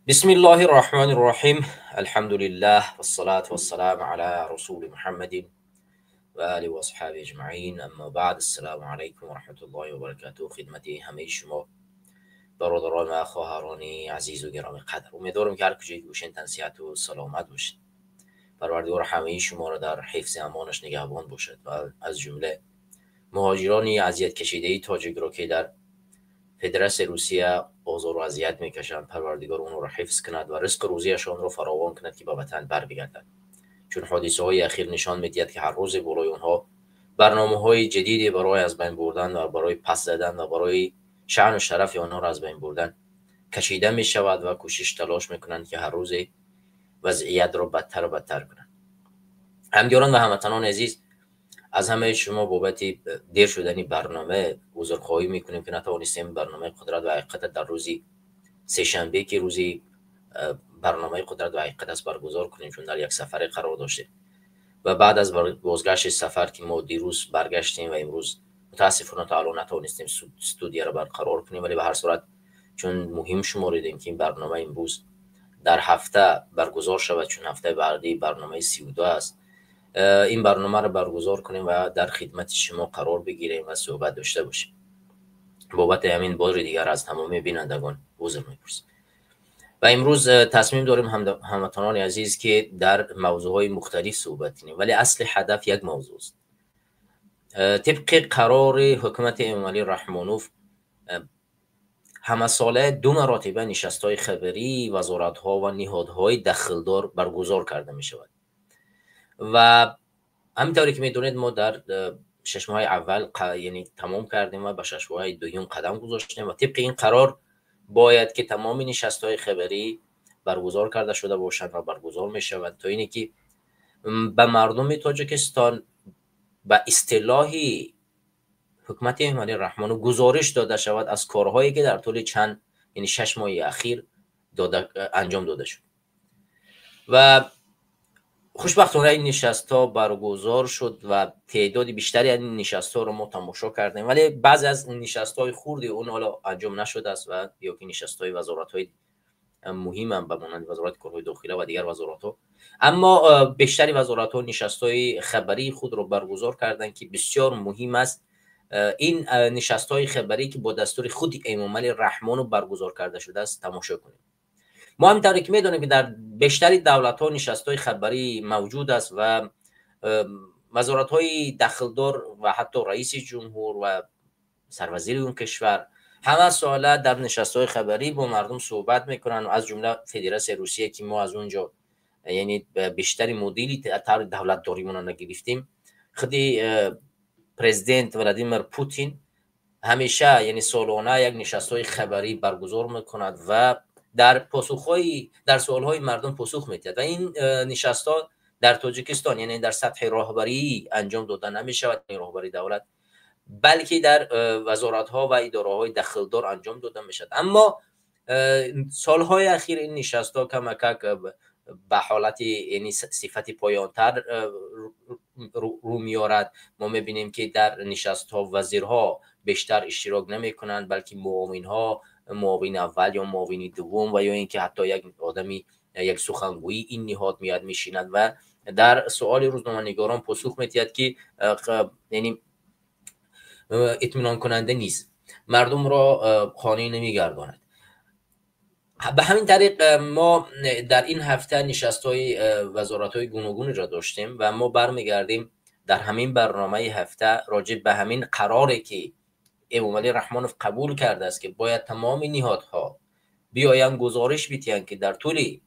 بسم الله الرحمن الرحیم. الحمد لله والصلاة والسلام على رسول محمد وآله وأصحابه أجمعين. اما بعد، السلام علیکم و رحمت الله و برکاته. خدمت همه شما برادران و خواهران عزیز و گرامی قدر، امیدوارم که هر کجایی که باشین تن صحت و سلامت باشید. پروردگار همه شما را در حفظ امانش نگهبان باشد و از جمله مهاجران اذیت کشیده تاجیک را که در فدراسیون روسیه آزار و اذیت میکشند، پروردگار اونها را حفظ کند و رزق روزیشان را فراوان کند که به وطن بر بگردند. چون حادثه های اخیر نشان میدهد که هر روز بالای اونها برنامه های جدیدی برای از بین بردن و برای پس زدن و برای شأن و شرف آنها را از بین بردن کشیده می شود و کوشش تلاش میکنند که هر روز وضعیت را بدتر و بدتر کنند. همدیاران و هموطنان عزیز، از همه شما بابت دیر شدن برنامه عذرخواهی میکنیم که نتوانستیم برنامه قدرت و حقیقت در روزی سه‌شنبه که روزی برنامه قدرت و حقیقت است برگزار کنیم، چون در یک سفر قرار داشتیم و بعد از بازگشت سفر که ما دیروز برگشتیم و امروز متاسفانه تا الان نتوانستیم استودیو را برقرار کنیم، ولی به هر صورت چون مهم شماریدیم که این برنامه امروز در هفته برگزار شود، چون هفته بعدی برنامه 32 است، این برنامه را برگزار کنیم و در خدمت شما قرار بگیریم و صحبت داشته باشیم. بابت همین بار دیگر از تمامی بینندگان عذر میپرسیم. و امروز تصمیم داریم هموطنان عزیز که در موضوعهای مختلف صحبت کنیم، ولی اصل هدف یک موضوع است. طبق قرار حکومت امامعلی رحمانوف همه ساله دو مراتبه نشست‌های خبری وزارت‌ها و نهادهای دخلدار برگزار کرده می شود و همینطوری که میدونید ما در 6 ماه اول یعنی تمام کردیم و به 6 ماه دوم قدم گذاشتیم و طبق این قرار باید که تمام نشست‌های خبری برگزار کرده شده باشند و برگزار می شود تا اینی که به مردم تاجیکستان به اصطلاح حکومت امامعلی رحمان گزارش داده شود از کارهایی که در طول چند یعنی 6 ماه اخیر انجام داده شد. و خوشبختانه این نشست ها برگزار شد و تعداد بیشتری از این نشست ها رو ما تماشا کردیم، ولی بعضی از نشست های خوردی اون حالا انجام نشده است و یا که نشست های وزارت های مهم هم به مانند وزارت کارهای داخله و دیگر وزارت ها، اما بیشتری وزارت ها نشست های خبری خود رو برگزار کردند که بسیار مهم است. این نشست های خبری که با دستور خود امامعلی رحمان برگزار کرده شده است تماشا کنیم. ما هم طوری که میدونیم که در بیشتری دولت ها نشست های خبری موجود است و وزارت های دخلدار و حتی رئیس جمهور و سروزیر اون کشور همه ساله در نشست های خبری با مردم صحبت میکنن و از جمله فدراسیون روسیه که ما از اونجا یعنی بیشتری مدلی طور دولت داریمون رو گرفتیم. خودی پرزیدنت ولادیمیر پوتین همیشه یعنی سالانه یک نشست های خبری برگزار میکند و در پاسخ‌های در سوال‌های مردم پاسخ می‌دهد و این نشست‌ها در تاجیکستان یعنی در سطح راهبری انجام داده نمی‌شود، یعنی راهبری دولت، بلکه در وزارت‌ها و اداره‌های دخلدار انجام داده می‌شود. اما سال‌های اخیر این نشست‌ها کمکک به حالت یعنی صفت پایان‌تر رو می‌آورد. ما می‌بینیم که در نشست‌ها وزیرها بیشتر اشتراک نمی‌کنند، بلکه معاون‌ها، معاون اول یا معاون دوم و یا اینکه حتی یک آدمی یک سخنگویی این نهاد میاد میشیند و در سوال روزنامه‌نگاران پاسخ میدهد که یعنی اطمینان کننده نیست، مردم را قانع نمیگرداند. به همین طریق ما در این هفته نشست‌های وزارت‌های گوناگون را داشتیم و ما برمیگردیم در همین برنامه هفته راجع به همین قراری که امامعلی رحمانوف قبول کرده است که باید تمام نهادها بیایند گزارش بدهند که در طول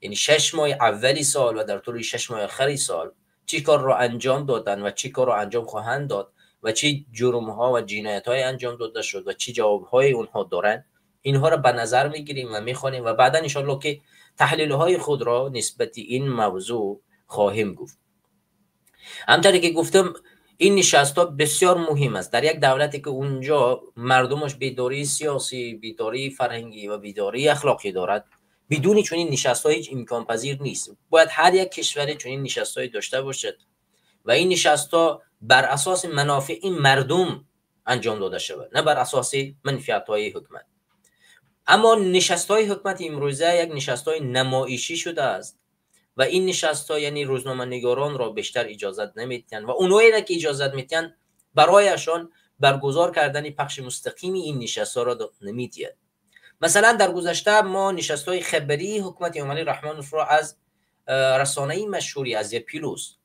یعنی 6 ماه اولی سال و در طول 6 ماه آخری سال چی کار را انجام دادن و چی کار را انجام خواهند داد و چه جرم‌ها و جنایت‌های انجام داده شد و چه جواب‌های اونها دارند. اینها را به نظر می‌گیریم و می‌خوانیم و بعداً انشالله که تحلیل‌های خود را نسبت این موضوع خواهیم گفت. همطوری که گفتم این نشست‌ها بسیار مهم است در یک دولتی که اونجا مردمش بیداری سیاسی، بیداری فرهنگی و بیداری اخلاقی دارد. بدون چنین نشست‌ها هیچ امکان پذیر نیست. باید هر یک کشور چنین نشست‌هایی داشته باشد و این نشست‌ها بر اساس منافع این مردم انجام داده شود، نه بر اساس منفعت‌های حکومت. اما نشست های حکومت امروزه یک نشست های نمایشی شده است و این نشست ها یعنی روزنامه نگاران را بیشتر اجازت نمیدن و اونایی را که اجازت میدن برایشان برگزار کردن پخش مستقیم این نشست ها را نمیدید. مثلا در گذشته ما نشست های خبری حکومت امامعلی رحمان را از رسانه مشهوری از پلوس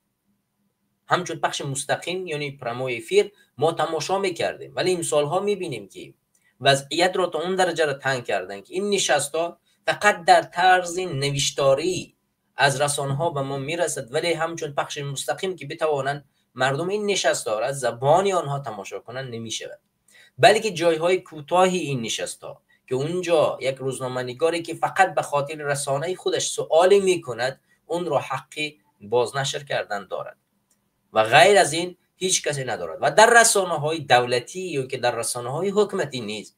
همچون پخش مستقیم یعنی прямой эфир ما تماشا میکردیم، ولی این سالها میبینیم که وضعیت را تا اون درجه را تنگ کردن که این نشست ها فقط در طرز نوشتاری از رسانه ها به ما میرسد، ولی همچون پخش مستقیم که بتوانند مردم این نشست ها را از زبان آنها تماشا کنند نمیشود، بلکه جایهای کوتاهی این نشست ها که اونجا یک روزنامه نگاری که فقط به خاطر رسانه خودش سوالی میکند اون را حقی بازنشر کردن دارد و غیر از این هیچ کسی ندارد. و در رسانه های دولتی یا که در رسانه های حکومتی نیز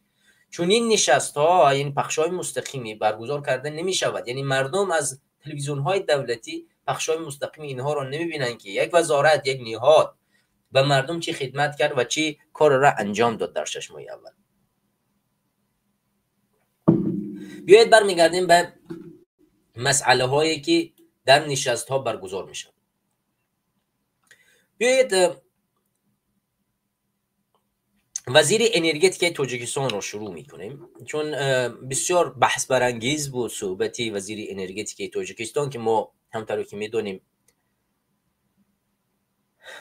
چون این نشست ها یعنی پخش های مستقیمی برگزار کرده نمی شود، یعنی مردم از تلویزیون های دولتی پخش های مستقیم اینها را نمی بینند که یک وزارت، یک نهاد به مردم چی خدمت کرد و چی کار را انجام داد در 6 ماه اول. بیایید برمیگردیم به مسئله هایی که در نشست ها برگزار می شود. بیایید وزیر انرژتیک تاجیکستان را شروع میکنیم، چون بسیار بحث برانگیز بود صحبت وزیر انرژتیک تاجیکستان که ما همطور که میدونیم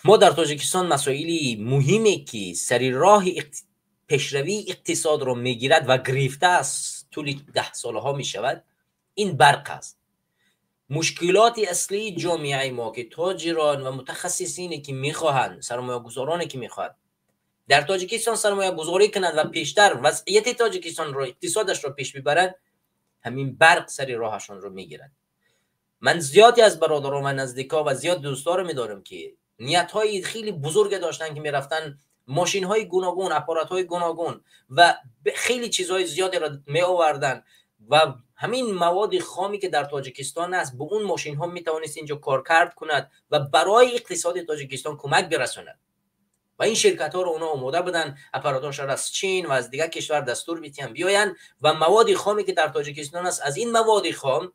ما در تاجیکستان مسائل مهمی که سر راه پیشروی اقتصاد را میگیرد و گرفته است طول 10 سالها میشود، این برق است. مشکلات اصلی جامعه ما که تاجران و متخصصینی که میخواهند، سرمایه گذارانی که میخواهند در تاجیکستان سرمایه گذاری کنند و پیشتر وضعیت تاجیکستان را، اقتصادش را پیش ببرند، همین برق سر راهشان را میگیرند. من زیادی از برادران و نزدیکا و زیاد دوستا رو میدارم که نیت‌های خیلی بزرگ داشتن که میرفتن ماشین‌های گوناگون، اپارات‌های گوناگون و خیلی چیزهای زیادی را می آوردن و همین مواد خامی که در تاجیکستان است به اون ماشین ها می توانست اینجا کار کرد کند و برای اقتصاد تاجیکستان کمک برساند. و این شرکت ها رو اونا آماده بودن اپاراتاش را از چین و از دیگر کشور دستور بیتن بیاین و مواد خامی که در تاجیکستان است از این مواد خام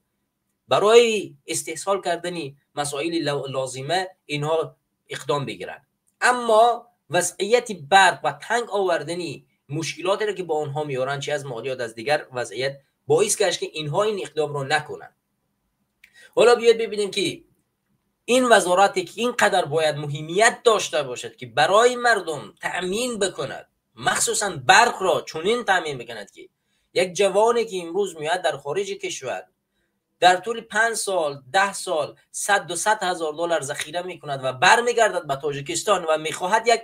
برای استحصال کردن مسائل لازمه اینها اقدام بگیرند. اما وضعیت برق و تنگ آوردن مشکلاتی را که با آنها میارن، چه از مالیات از دیگر وضعیت، باعث گشت که اینها این اقدام رو نکنند. حالا بیاید ببینیم که این وزارتی که اینقدر باید مهمیت داشته باشد که برای مردم تأمین بکند، مخصوصا برق را چنین تأمین بکند که یک جوانی که امروز میاد در خارج کشور در طول 5 سال 10 سال 100 هزار دلار ذخیره میکند و برمیگردد به تاجیکستان و میخواهد یک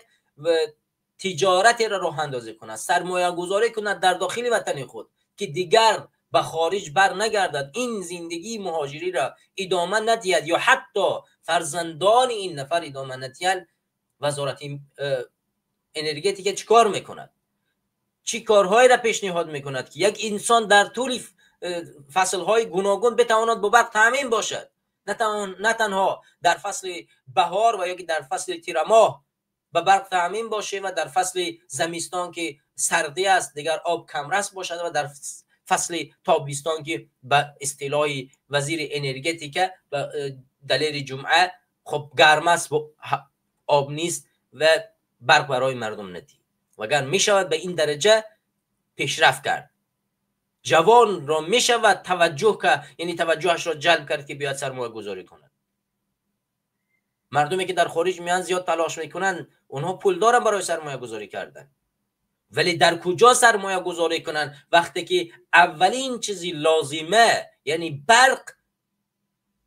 تجارت را راه اندازی کند، سرمایه گذاری کند در داخل وطن خود که دیگر به خارج بر نگردد، این زندگی مهاجری را ادامه ندهد یا حتی فرزندان این نفر ادامه ندهند. وزارت انرژتیک چیکار میکند؟ چی کارهایی را پیشنهاد میکند که یک انسان در طول فصلهای گوناگون بتواند با برق تامین باشد، نه تنها در فصل بهار و یا که در فصل تیر ماه به برق تامین باشه و در فصل زمستان که سردی است دیگر آب کمرس باشد و در فصل تابستان که به اصطلاح وزیر انرژتیک به دلیل جمعه خب گرم است و آب نیست و برق برای مردم ندی. وگر می شود به این درجه پیشرفت کرد، جوان را می شود توجه که یعنی توجهش را جلب کرد که بیاد سرمایه گذاری کند. مردمی که در خارج میان زیاد تلاش میکنن، اونها پول دارن برای سرمایه گذاری کردن، ولی در کجا سرمایه گذاری کنن وقتی که اولین چیزی لازمه یعنی برق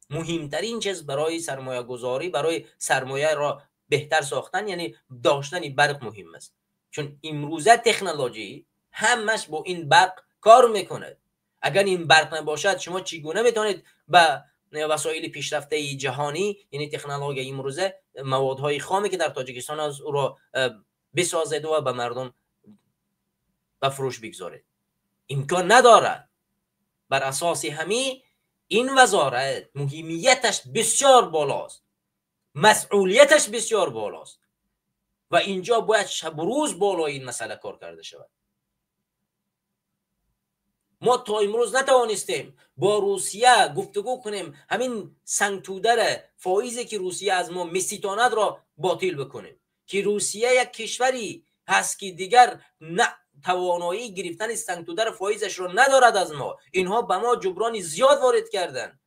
مهمترین چیز برای سرمایه گذاری، برای سرمایه را بهتر ساختن یعنی داشتن برق مهم است، چون امروزه تکنولوژی همش با این برق کار میکند. اگر این برق نباشد شما چگونه میتونید به وسایل پیشرفته جهانی یعنی تکنولوژی امروزه موادهای خامی که در تاجیکستان از او را بسازید و به مردم به فروش بگذارید؟ امکان ندارد. بر اساس همین این وزارت مهمیتش بسیار بالاست، مسئولیتش بسیار بالاست و اینجا باید شب و روز بالای این مسئله کار کرده شود. ما تا امروز نتوانستیم با روسیه گفتگو کنیم، همین سنگتودر فایزی که روسیه از ما میستاند را باطل بکنیم، که روسیه یک کشوری هست که دیگر نه توانایی گرفتن سنگتودر فایزش را ندارد از ما. اینها به ما جبران زیاد وارد کردند.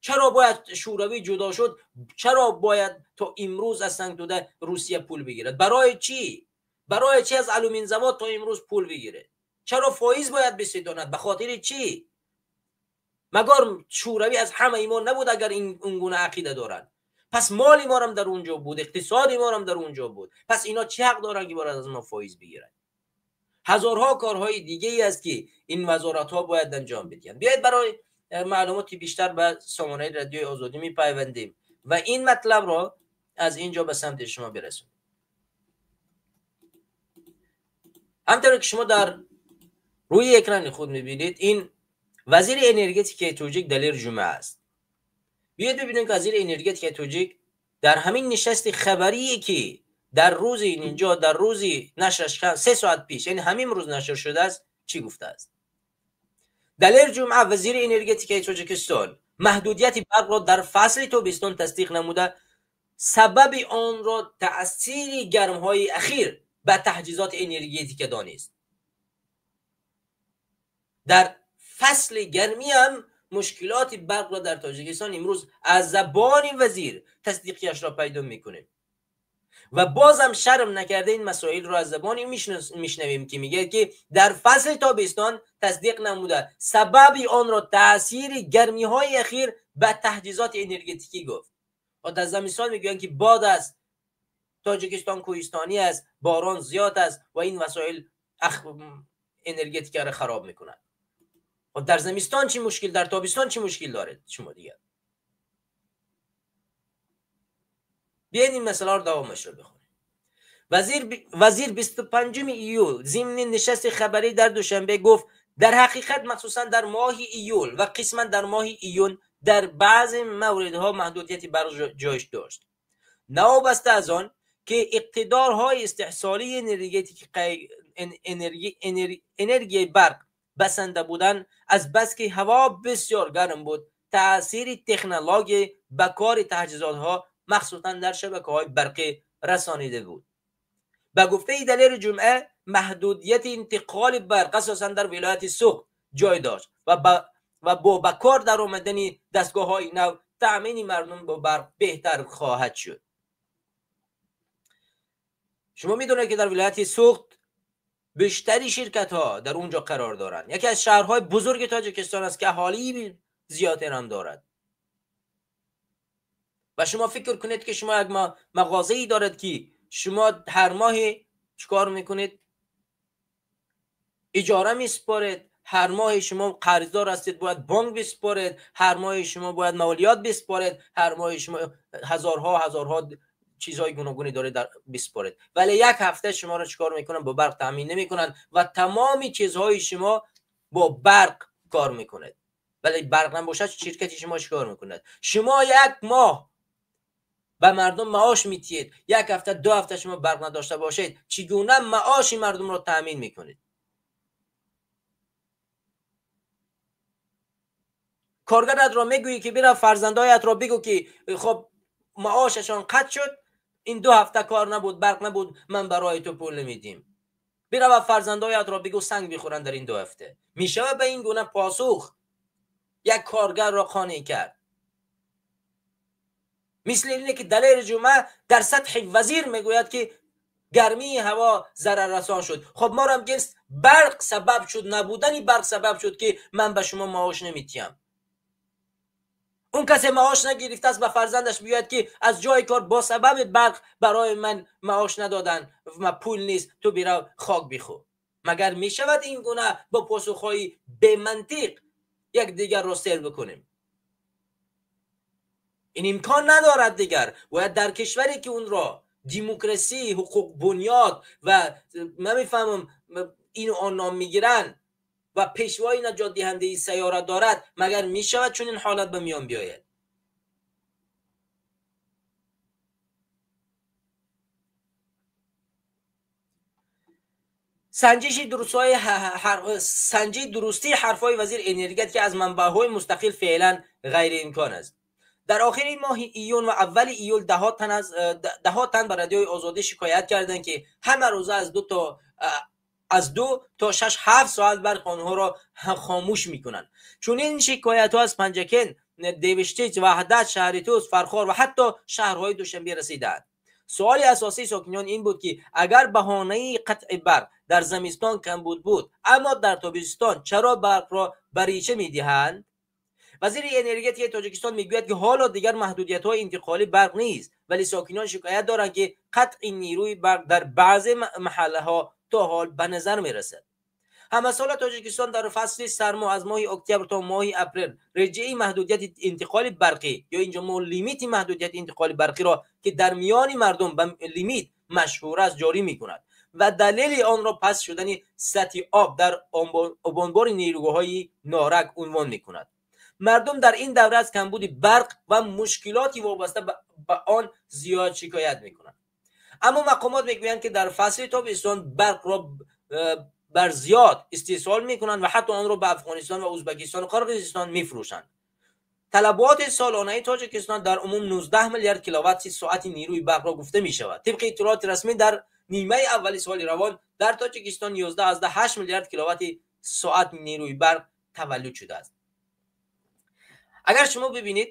چرا باید شوروی جدا شد؟ چرا باید تا امروز از سنگتوده روسیه پول بگیرد؟ برای چی؟ برای چی از الومین زواد تا امروز پول بگیره؟ چرا فایز باید بستاند؟ به خاطر چی؟ مگر شوروی از همه ایمان نبود اگر این گونه عقیده دارند؟ پس مال ما هم در اونجا بود، اقتصاد ما هم در اونجا بود، پس اینا چه حق دارن که باید از ما فایز بگیرن؟ هزارها کارهای دیگه ای است که این وزارت ها باید انجام بدن. بیاید برای معلوماتی بیشتر به سامانه رادیوی آزادی میپیوندیم و این مطلب را از اینجا به سمت شما برسونیم. همطور که شما در روی اکران خود میبینید، این وزیر انرژتیک تاجیک دلیر جمعه است. بیاید ببینیم که وزیر انرژتیک تاجیک در همین نشست خبری که در روز اینجا در روز نشرش 3 ساعت پیش، یعنی همین روز نشر شده است، چی گفته است؟ دلیر جمعه وزیر انرژتیک تاجیکستان محدودیت برق را در فصل تابستان تصدیق نموده، سبب آن را تأثیر گرم‌های اخیر به تجهیزات انرژتیک دانست. در فصل گرمی هم مشکلات برق را در تاجیکستان امروز از زبان وزیر تصدیقیش را پیدا میکنیم و بازم شرم نکرده این مسائل را از زبان میشنویم که میگه که در فصل تابستان تصدیق نموده، سبب آن را تاثیر گرمی های اخیر به تجهیزات انرژتیکی گفت. و در زمستان میگویند که باد است، تاجیکستان کوهستانی است، باران زیاد است و این وسایل انرژتیک را خراب میکنند. و در زمستان چی مشکل، در تابستان چی مشکل دارد شما دیگه؟ بیاین این مسئله رو دوامش رو بخونیم. وزیر 25 ایول ضمن نشست خبری در دوشنبه گفت در حقیقت مخصوصا در ماه ایول و قسما در ماه ایون در بعض موردها محدودیت برق جایش داشت، نوابسته از آن که اقتدارهای استحصالی انرژی برق بسنده بودن، از بس که هوا بسیار گرم بود تاثیر تکنولوژی به کار تجهیزات ها مخصوصا در شبکه های برقی رسانیده بود. به گفته دلیر جمعه محدودیت انتقال برق اساسا در ولایت سوخت جای داشت و با به کار در آمدن دستگاه های نو تأمین مردم با برق بهتر خواهد شد. شما میدونید که در ولایت سوخت بیشتری شرکت ها در اونجا قرار دارند. یکی از شهرهای بزرگ تاجیکستان است که اهالی زیادی هم دارد. و شما فکر کنید که شما یک مغازه‌ای دارد که شما هر ماه چیکار میکنید؟ اجاره میسپارید، هر ماه شما قرضدار هستید باید بانک بسپارید، هر ماه شما باید مالیات بسپارید، هر ماه شما هزارها چیزهای گوناگونی داره در بسپارید، ولی یک هفته شما رو چیکار میکنن؟ با برق تامین نمیکنن و تمام چیزهای شما با برق کار میکند. ولی برق نباشد شرکت شما چیکار میکند؟ شما یک ماه به مردم معاش میتید، یک هفته دو هفته شما برق نداشته باشید، چگونه معاش مردم رو تامین میکنید؟ کارگرت را میگویی که برا فرزندایت را بگو که خب معاششان قطع شد، این 2 هفته کار نبود، برق نبود، من برای تو پول نمیدیم. برا و فرزندایت را بگو سنگ بخورن در این 2 هفته. میشه به این گونه پاسخ یک کارگر را قانع کرد؟ مثل اینه که دلیر جمعه در سطح وزیر میگوید که گرمی هوا ضرر رسان شد. خب ما را هم برق سبب شد، نبودن برق سبب شد که من به شما معاش نمیتیم. اون کسی معاش نگرفته است به فرزندش بیاید که از جای کار با سبب برق برای من معاش ندادن و پول نیست، تو بیرو خاک بخور. مگر میشود این گونه با پاسخهای به منطق یک دیگر را سر بکنیم؟ این امکان ندارد دیگر. باید در کشوری که اون را دموکراسی، حقوق بنیاد و من میفهمم این آن نام میگیرن و پیشوای نجات دهنده این سیاره دارد، مگر میشود چون این حالت به میان بیاید؟ Санҷиши дурустии ҳарфҳои вазир энергетика аз манбаъҳои мустақил феълан ғайриимкон аст. Дар охири моҳи июн ва аввали июл даҳҳо тан ба Радиои Озодӣ шикоят карданд, ки ҳама рӯза аз 2 то 6-7 соат барқ онҳоро хомӯш мекунанд. Чунин шикоятҳо аз Панҷакент, Девиштич, Ваҳдат, шаҳри Тӯс, Фархор ва ҳатто шаҳрҳои Душанбе расидаанд. Суоли асосии сокинон ин буд, ки агар баҳонаи қатъи барқ дар зимистон камбуд буд, аммо дар тобистон чаро барқро барича медиҳанд? Вазири энергетикаи Тоҷикистон мегӯяд, ки ҳоло дигар маҳдудиятҳои интиқоли барқ нест, вале сокинон шикоят доранд, ки қатъи нерӯи барқ дар баъзе маҳаллаҳо то ҳол ба назар мерасад. Ҳамасола Тоҷикистон дар фасли сармо аз моҳи октябр то моҳи апрел реҷаи маҳдудияти интиқоли барқӣ ё инҷо мо лимити маҳдудияти интиқоли барқиро, ки дар миёни мардум ба лимит машҳур аст, ҷорӣ мекунад ва далели онро паст шудани сатҳи об дар обанбори нерӯгоҳҳои Норак унвон мекунад. Мардум дар ин давра аз камбуди барқ ва мушкилоти вобаста ба он зиёд шикоят мекунанд. Аммо мақомот мегӯянд, ки дар фасли тобистон барқро бар зиёд истеҳсол мекунанд ва ҳатто онро ба Афғонистон ва Ӯзбекистон ва Қирғизистон мефурӯшанд. Талаботи солонаи Тоҷикистон дар умум 19 миллиард киловатт соати нерӯи барқро гуфта мешавад. Тибқи иттилооти расмӣ дар нимаи аввали соли равон дар Тоҷикистон 11,8 миллиард киловатт соат нерӯи барқ таваллуд шудааст. Агар шумо бибинед,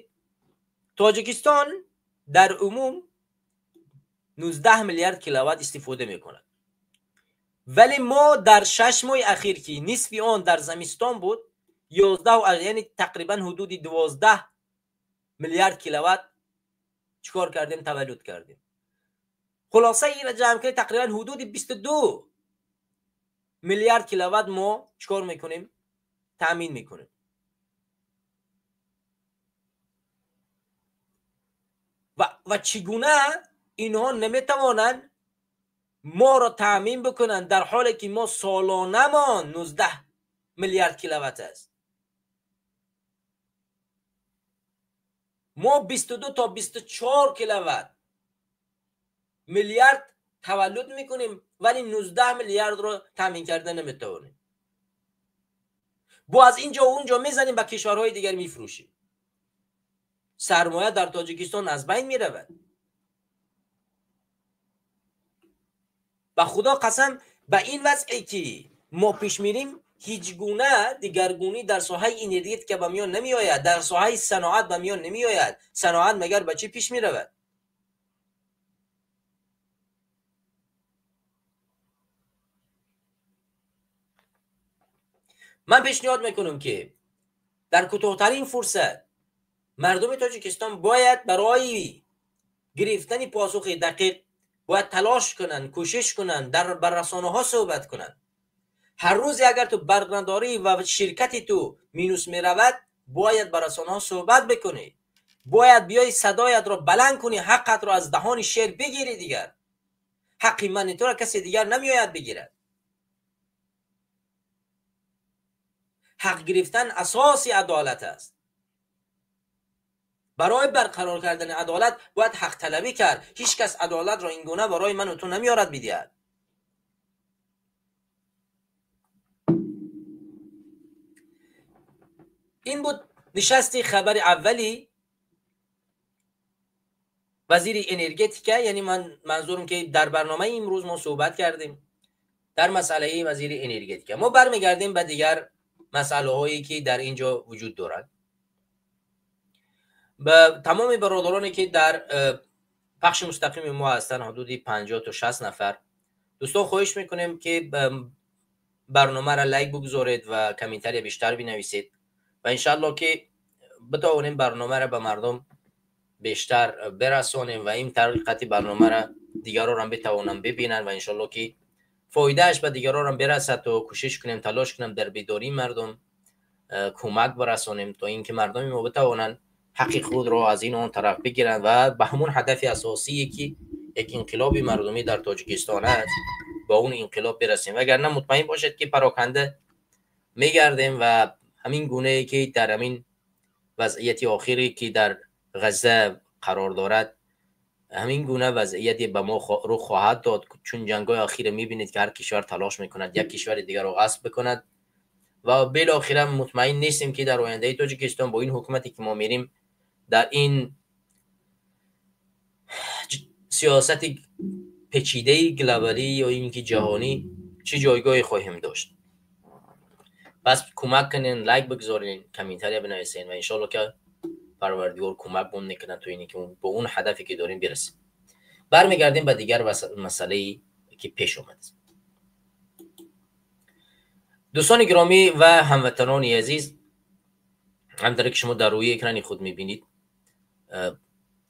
Тоҷикистон дар умум 19 миллиард киловатт истифода мекунад, вале мо дар 6 моҳи ахир, ки нисфи он дар зимистон буд, 11, яъне тақрибан ҳудуди 12 миллиард киловатт чикор кардем? Таваллуд кардем. Хулоса инро ҷамъ кунед, тақрибан ҳудуди 22 миллиард киловатт мо чикор мекунем? Таъмин мекунем. Ва чӣ гуна инҳо наметавонанд моро таъмин бикунанд, дар ҳоле ки мо солонамон 19 миллиард киловатт аст? Мо 22 то 24 киловатт миллиард таваллуд мекунем, вале 19 миллиардро таъмин карда наметавонем. Бо аз инҷо онҷо мезанем, ба кишварҳои дигар мефурӯшем. Сармоя дар Тоҷикистон аз байн меравад. Ба Худо қасам, ба ин вазъе ки мо пеш мерим, ҳеҷ гуна дигаргунӣ дар соҳаи энергетика ба миён намеояд, дар соҳаи саноат ба миён намеояд. Саноат магар ба чӣ пеш меравад? Ман пешниҳод мекунам, ки дар кӯтоҳтарин фурсат мардуми Тоҷикистон бояд барои гирифтани посухи дақиқ бояд талош кунанд, кӯшиш кунанд, бар расонаҳо суҳбат кунанд. Ҳар рӯзе агар ту барқ надорӣ ва ширкати ту минус меравад, бояд ба расонаҳо суҳбат бикунӣ, бояд биёи садоятро баланд кунӣ, ҳаққатро аз даҳони шер бигирӣ. Дигар ҳаққи мани туро касе дигар намеояд бигирад. Ҳақ гирифтан асоси адолат аст. Барои барқарор кардани адолат бояд ҳақталабӣ кард. Ҳеҷ кас адолатро ин гуна барои ман ва ту намеорад бидиҳад. Ин буд нишасти хабари аввали вазири энергетика. Яъне ман манзурам ки дар барномаи имрӯз мо суҳбат кардем дар масъалаи вазири энергетика. Мо бармегардем ба дигар масъалаҳое ки дар ин ҷо вуҷуд дорад. Ба тамоми бародароне ки дар пахши мустақими мо ҳастанд, ҳудуди 50 то 60 нафар, дӯстон, хоҳиш мекунем ки барномаро лайк бигузоред ва комментария бештар бинависед ва иншаалло ки битавонем барномаро ба мардум бештар бирасонем ва ин тариқати барномаро дигарон битавонанд бибинанд ва иншаалло ки фоидааш ба дигарон бирасад то кӯшиш кунем, талош кунем дар бедории мардум кӯмак бирасонем то инки мардуми мо битавонанд ҳаққи худро аз ин он тараф бигиранд ва ба ҳамон ҳадафи асосие ки як инқилоби мардумӣ дар Тоҷикистон аст ба он инқилоб бирасем. Вагарна мутмаин бошед ки пароканда мегардем ва ҳамин гунае ки дар ҳамин вазъияти охире ки дар Ғазза қарор дорад, همین گونه وضعیتی به ما رو خواهد داد، چون جنگ‌های اخیر میبینید که هر کشور تلاش میکند یک کشور دیگر رو غصب بکند و بالاخره مطمئن نیستیم که در آینده تاجیکستان با این حکومتی که ما میریم در این سیاست پیچیده گلوبالی یا اینکه جهانی چه جایگاهی خواهیم داشت. پس کمک کنین، like بگذارین، commentary بنویسین و انشالله که پروردگار کمک بون میکنه تو اینی که به اون هدفی که داریم برسیم. برمیگردیم به دیگر مسئله که پیش اومد. دوستان گرامی و هموطنان عزیز، همطور که شما در روی اکران خود میبینید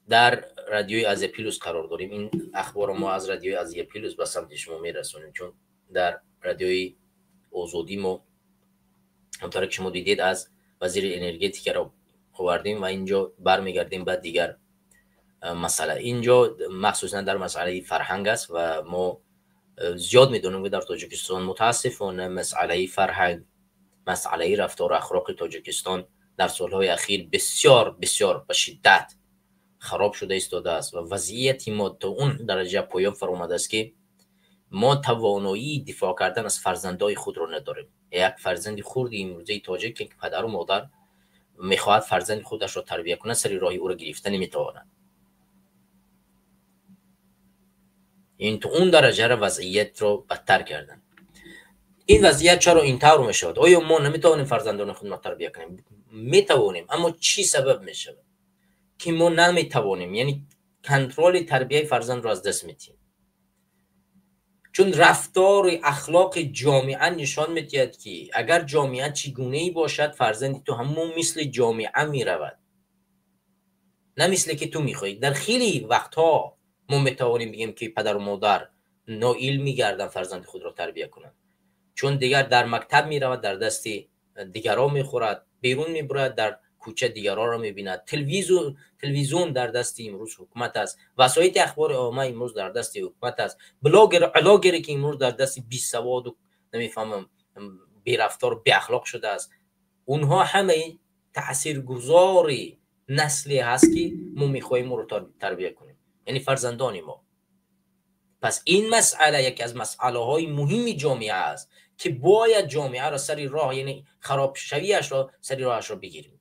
در رادیوی آزیا پلوس قرار داریم. این اخبار ما از رادیوی آزیا پلوس به سمت شما میرسونیم، چون در رادیوی آزادی ما همطور که شما دیدید از وزیر انرژتیک را آوردیم و اینجا برمیگردیم به دیگر مسئله. اینجا مخصوصا در مسئله فرهنگ است و ما زیاد میدونیم که در تاجیکستان متاسفانه مسئله فرهنگ، مسئله رفتار اخلاق تاجیکستان در سالهای اخیر بسیار بسیار به شدت خراب شده ایستاده است و وضعیت ما تا اون درجه پایان فرآمده است که ما توانایی دفاع کردن از فرزندای خود را نداریم. یک فرزند خردی امروزه تاجیک که پدر و مادر میخواهد فرزند خودش را تربیت کند، سری راهی او را گرفته نمیتواند. این تو اون درجه را وضعیت را بدتر کردن. این وضعیت چرا اینطور میشود؟ آیا ما نمیتوانیم فرزندان خود را تربیت کنیم؟ میتوانیم، اما چی سبب میشود که ما نمیتوانیم؟ یعنی کنترل تربیت فرزند را از دست میدیم، چون رفتار اخلاق جامعه نشان میدهد که اگر جامعه چگونه ای باشد، فرزند تو همون مثل جامعه میرود، نه مثل که تو میخوایی. در خیلی وقتها ما میتوانیم بگیم که پدر و مادر نائل میگردن فرزند خود را تربیت کنند، چون دیگر در مکتب میرود، در دست دیگران میخورد، بیرون میبرد، در کوچه دیگران را میبیند، تلویزیون در دست امروز حکومت است، وسایل اخبار عامه امروز در دست حکومت است، بلاگری که امروز در دست بی سواد و نمیفهمم بی رفتار و بی اخلاق شده است، اونها همه تاثیرگذار نسلی هست که ما میخواهیم او رو تربیت کنیم، یعنی فرزندان ما. پس این مسئله یکی از مسئله های مهم جامعه است که باید جامعه را سری راه، یعنی خراب شویش را سری راهش را بگیریم.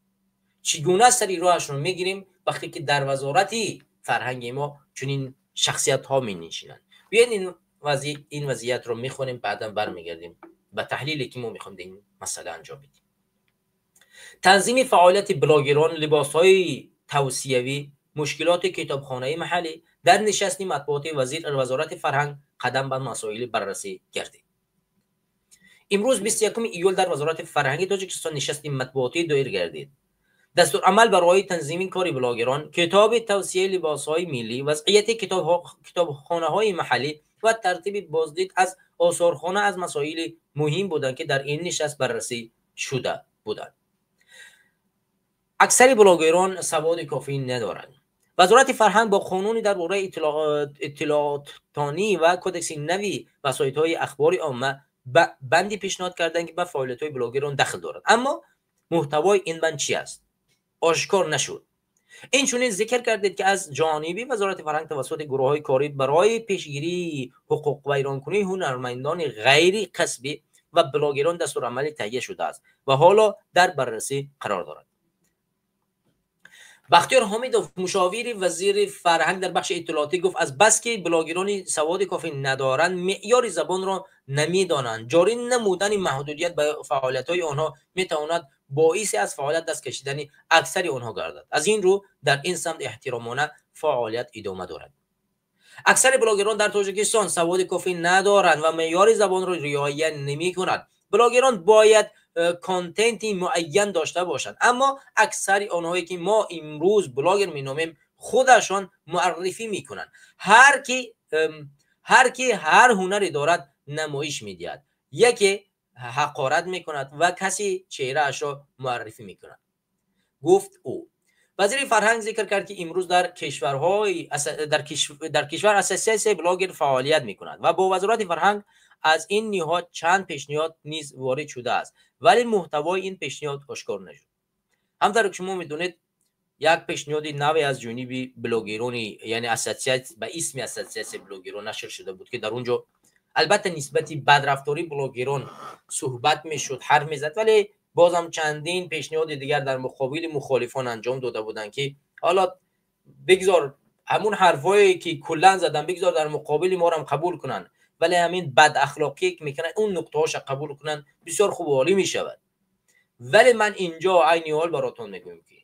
چگونه سری راهش رو میگیریم؟ وقتی که در وزارت فرهنگ ما چنین شخصیت ها می نشینند. بیاین این وضعیت رو میخونیم، بعدا برمیگردیم به تحلیلی که ما میخوایم در این مسئله انجام بدیم. تنظیم فعالیت بلاگران، لباس های توصیوی، مشکلات کتابخانه محلی، در نشست مطبوعاتی وزارت فرهنگ قدم به مسائل بررسی گردید. امروز 21 ایول در وزارت فرهنگ تاجیکستان نشست مطبوعاتی دایر گردید. دستورالعمل برای تنظیم کار بلاگران، کتاب توصیه لباس‌های ملی، وضعیت کتابخانه‌های محلی و ترتیب بازدید از آثارخانه از مسائل مهم بودند که در این نشست بررسی شده بودند. اکثر بلاگران سواد کافی ندارند. وزارت فرهنگ با قانونی درباره اطلاعاتانی و کدکس نوی وسایل‌های اخبار عامه بندی پیشنهاد کردند که به فعالیت‌های بلاگران دخل دارد، اما محتوای این بند چی است آشکار نشد. این چنین ذکر کردید که از جانبی وزارت فرهنگ توسط گروه‌های کاری برای پیشگیری حقوق ویرانکنی هنرمندان غیر کسبی و بلاگران دستورالعمل تهیه شده است و حالا در بررسی قرار دارد. بختیار حمیدوف، مشاور وزیر فرهنگ در بخش اطلاعاتی، گفت از بس که بلاگران سواد کافی ندارند، معیار زبان را نمیدانند، جاری نمودن محدودیت به فعالیت‌های آنها میتواند باعث از فعالیت دست کشیدن اکثر آنها گردد. از این رو در این سمت احترامانه فعالیت ادامه دارد. اکثر بلاگران در تاجیکستان سواد کافی ندارند و معیار زبان را رعایت نمی‌کنند. بلاگران باید content ی معین داشته باشند، اما اکثر آنهایی که ما امروز بلاگر مینامیم خودشان معرفی میکنند. هر کی هر هنری دارد نمایش میدهد، یکی حقارت میکند و کسی چهره اش را معرفی میکند، گفت او. وزیر فرهنگ ذکر کرد که امروز در کشور اساسیاسیون بلاگر فعالیت میکند و با وزارت فرهنگ از این نهاد چند پیشنهاد نیز وارد شده است، ولی محتوای این پیشنهاد آشکار نشد. همطور که شما میدونید Як пешниҳоди наве аз ҷониби блогерони, яъне ба исми ассотсиатсияи блогерон нашр шуда буд, ки дар он ҷо албатта нисбати бадрафтории блогерон суҳбат мешуд, ҳарф мезад, вале бозам чандин пешниҳоди дигар дар муқобили мухолифон анҷом дода буданд, ки ҳоло бигзор ҳамун ҳарфҳое ки куллан задан, бигзор дар муқобили моро қабул кунанд, вале ҳамин бадахлоқӣ ки мекунанд, он нуқтаҳоша қабул кунанд, бисёр хуб олӣ мешавад. Вале ман инҷо айни ҳол баротон мегӯям, ки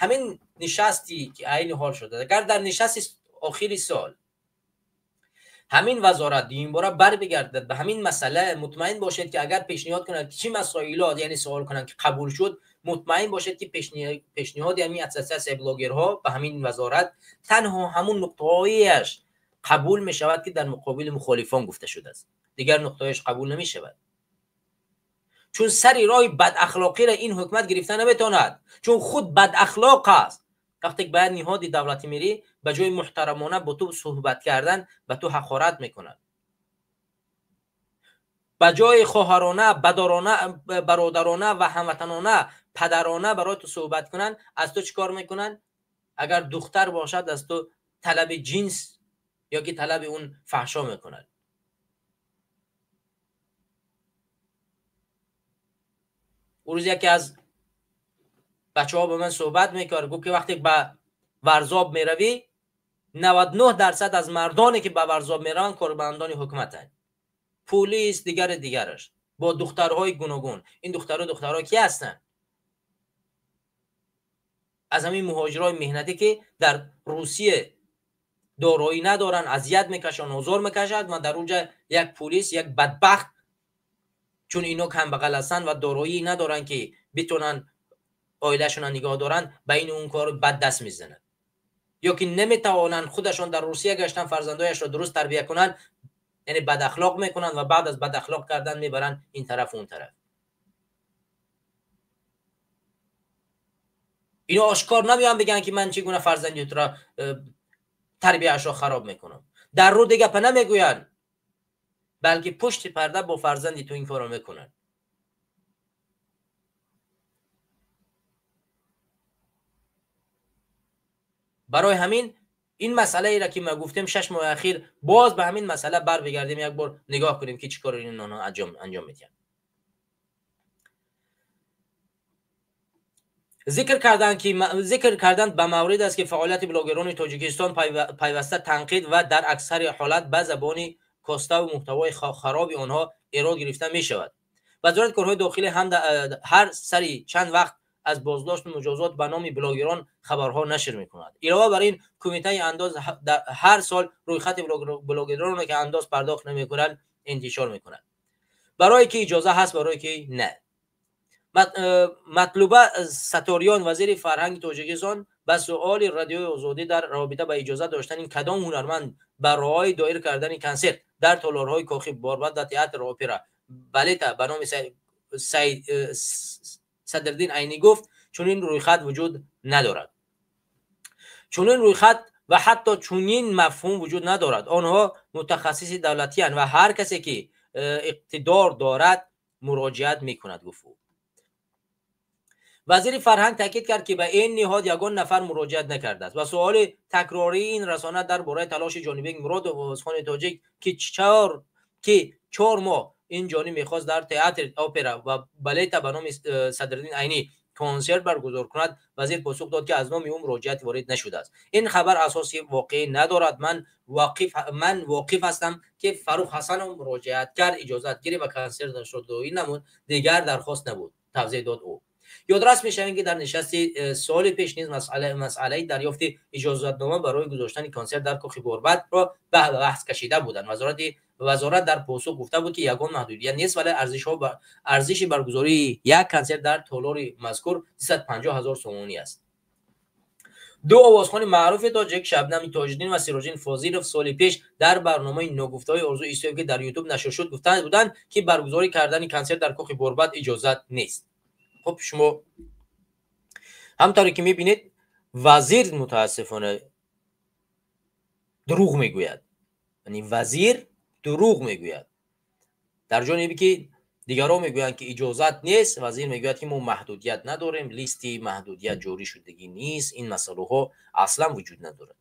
ҳамин нишасти ки айни ҳол шуда, агар дар нишасти охири сол ҳамин вазорат динбора барбигардад ба ҳамин масъала, мутмаин бошед, ки агар пешниҳод кунанд, ки чӣ масоилот, яъне суол кунанд, ки қабул шуд, мутмаин бошед, ки пешниҳоди ҳамин ассотсиатсияи блогерҳо ба ҳамин вазорат танҳо ҳамун нуқтаҳояш қабул мешавад, ки дар муқобили мухолифон гуфта шудааст, дигар нуқтаҳояш қабул намешавад. Чун сари роҳи бадахлоқиро ин ҳукумат гирифта наметавонад, чун худ бадахлоқ аст. Вақте ки ба як ниҳоди давлатӣ мерӣ, ба ҷои муҳтарамона бо ту суҳбат кардан, ба ту ҳақорат мекунад, ба ҷои хоҳарона, бародарона ва ҳамватанона, падарона барои ту суҳбат кунанд, аз ту чӣ кор мекунанд? Агар духтар бошад, аз ту талаби ҷинс ё ки талаби он фаҳшо мекунад. Ӯ рӯз яке аз бачаҳо ба ман суҳбат мекард, гуфт, ки вақте ба Варзоб меравӣ, 99% аз мардоне ки ба Варзоб мераванд, кормандони ҳукуматанд, пулис, дигари дигараш, бо духтарҳои гуногун. Ин духтарҳо ки ҳастанд? Аз ҳамин муҳоҷирои меҳнатӣ, ки дар Русия дороӣ надоранд, азият мекашанд, озор мекашанд, ва дар онҷа як пулис, як бадбахт, чун ино камбағал ҳастанд ва дороӣ надоранд, ки битонанд оилашонро нигоҳ доранд, ба ин он кор бад даст мезананд, ё ки наметавонанд худашон дар Русия гаштан фарзандояшро дуруст тарбия кунанд, яъне бадахлоқ мекунанд ва баъд аз бадахлоқ кардан мебаранд ин тараф он тараф. Ино ошкор намеоянд бигӯянд, ки ман чӣ гуна фарзанди туро тарбияашро хароб мекунам. Дар рӯ дигапа намегӯянд, балки пушти парда бо фарзанди ту ин корро мекунанд. Барои ҳамин ин масъалаеро, ки ма гуфтем, 6 моҳи ахир боз ба ҳамин масъала барбигардем, як бор нигоҳ кунем, ки чӣ корро инҳо анҷом медиҳанд. Зикр кардан ба маврид аст, ки фаъолияти блогерони Тоҷикистон пайваста танқид ва дар аксари ҳолат ба забони коставу муҳтавои хароби онҳо эрод гирифта мешавад. Вазорати корҳои дохилӣ ҳам ҳар сари чанд вақт аз боздошту муҷозот ба номи блогерон хабарҳо нашр мекунад. Илова бар ин, кумитаи андоз ҳар сол рӯйхати блогеронро, ки андоз пардохт намекунанд, интишор мекунад. Барое ки иҷоза ҳаст, барое ки не. Матлуба Саториён, вазири фарҳанги Тоҷикистон, ба суоли Радиои Озодӣ дар робита ба иҷоза доштани кадом ҳунарманд барои доир кардани консерт дар толорҳои Кохи Борбад ва театр опера балета ба номи Садриддин Айнӣ гуфт, чунин рӯйхат вуҷуд надорад. Чунин рӯйхат ва ҳатто чунин мафҳум вуҷуд надорад. Онҳо мутахассиси давлатиянд ва ҳар касе ки иқтидор дорад, муроҷиат мекунад, гуфт ӯ. Вазири фарҳанг таъкид кард, ки ба ин ниҳод ягон нафар муроҷиат накардааст. Ва суоли такрории ин расона дар бораи талоши Ҷонибек Муродов, овозхони тоҷик, ки 4 моҳ ин ҷониб мехост дар театри опера ва балета ба номи Садриддин Айнӣ консерт баргузор кунад, вазир посух дод, ки аз номи ӯ муроҷиат ворид нашудааст. Ин хабар асоси воқеӣ надорад. Ман воқиф ҳастам, ки Фаррух Ҳасанов муроҷиат кард, иҷозат гирифт ва консерташро доир намуд, дигар дархост набуд, тавзеҳ дод ӯ. Ёдрас мешавем, ки дар нишасти соли пеш низ масъалаи дарёфти иҷозатнома барои гузоштани консерт дар Кохи Борбадро ба баҳс кашида буданд. Вазорат дар посух гуфта буд, ки ягон маҳдудият нест, вале арзиши баргузории як консерт дар толори мазкур 350 ҳазор сомонӣ аст. Ду овозхони маъруфи тоҷик, Шабнами Тоҷиддин ва Сироҷиддин Фозилов, соли пеш дар барномаи ногуфтаҳои Орзу Исоев, ки дар Ютуб нашр шуд, гуфта буданд, ки баргузорӣ кардани консерт дар Кохи Борбад иҷозат нест. Хуб, шумо ҳамтавре ки мебинед, вазир мутаассифона дурӯғ мегӯяд, яъне вазир дурӯғ мегӯяд. Дар ҷонибе ки Дигарон мегӯянд, ки иҷозат нест. Вазир мегӯяд, ки мо маҳдудият надорем, листи маҳдудият ҷорӣ шудагӣ нест, ин масъалаҳо аслан вуҷуд надорад.